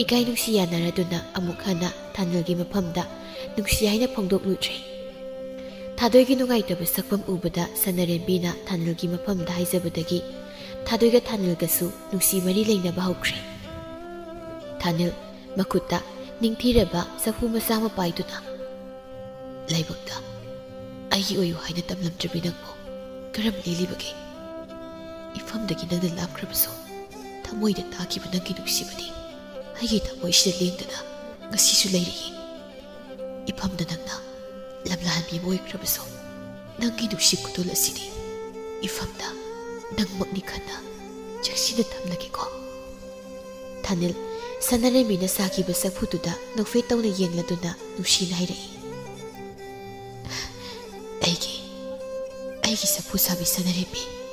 ꯏꯀꯥꯏ ꯅꯨꯡꯁꯤ ꯌꯥꯅꯔꯗꯨꯅ ꯑꯃꯨꯛ ꯍꯟꯅ ꯊꯥꯅꯤꯜꯒꯤ ꯃꯐꯝꯗ ꯅꯨꯡꯁꯤ ꯍꯥꯏꯅ ꯐꯣꯡꯗꯣꯛꯂꯨꯗ꯭ꯔꯦ꯫ ꯊꯥꯗꯣꯏꯒꯤ ꯅꯨꯡꯉꯥꯏꯇꯕ ꯁꯛꯐꯝ ꯎꯕꯗ ꯁꯅꯥꯔꯦꯝꯕꯤꯅ ꯊꯥꯅꯤꯜꯒꯤ ꯃꯐꯝꯗ ꯍꯥꯏꯖꯕꯗꯒꯤ ꯊꯥꯗꯣꯏꯒ ꯊꯥꯅꯤꯜꯒꯁꯨ ꯅꯨꯡꯁꯤ ꯃꯔꯤ ꯂꯩꯅꯕ ꯍꯧꯈ꯭ꯔꯦ꯫ ꯊꯥꯅꯤꯜ ꯃꯈꯨꯠꯇ ꯅꯤꯡꯊꯤꯔꯕ ꯆꯐꯨ ꯃꯆꯥ ꯑꯃ ꯄꯥꯏꯗꯨꯅ, "ꯂꯥꯏꯕꯛꯇ ꯑꯩꯒꯤ ꯑꯣꯏꯌꯨ ꯍꯥꯏꯅ ꯇꯝꯂꯝꯗ꯭ꯔꯕꯤ ꯅꯪꯕꯨ ꯀꯔꯝ ꯂꯦꯜꯂꯤꯕꯒꯦ? ꯏꯐꯝꯗꯒꯤ ꯅꯪꯅ ꯂꯥꯞꯈ꯭ꯔꯕꯁꯨ ꯊꯃꯣꯏꯗ ꯇꯥꯈꯤꯕ ꯅꯪꯒꯤ ꯅꯨꯡꯁꯤꯕꯗꯤ ꯑꯩꯒꯤ ꯊꯃꯣꯏꯁꯤꯗ ꯂꯦꯡꯗꯅ ꯉꯁꯤꯁꯨ ꯂꯩꯔꯤꯌꯦ꯫ ꯏꯐꯝꯗ ꯅꯪꯅ ꯂꯝꯂꯥꯟꯕꯤ ꯑꯃ ꯑꯣꯏꯈ꯭ꯔꯕꯁꯨ ꯅꯪꯒꯤ ꯅꯨꯡꯁꯤ ꯈꯨꯗꯣꯜ ꯑꯁꯤꯗꯤ ꯏꯐꯝꯗ ꯅꯪꯃꯛꯅꯤ ꯈꯟꯅ ꯆꯦꯛꯁꯤꯟꯅ ꯊꯝꯂꯒꯦꯀꯣ"꯫ ꯊꯥꯅꯤꯜ ꯁꯅꯥꯔꯦꯝꯕꯤꯅ ꯁꯥꯈꯤꯕ ꯆꯐꯨꯗꯨꯗ ꯅꯣꯛꯐꯦꯠ ꯇꯧꯅ ꯌꯦꯡꯂꯗꯨꯅ ꯅꯨꯡꯁꯤꯅ ꯍꯥꯏꯔꯛꯏ, "ꯑꯩꯒꯤ ꯀꯤꯁ ꯐꯨꯁꯥꯕꯤ ꯁꯅꯔꯦꯝꯕꯤ꯫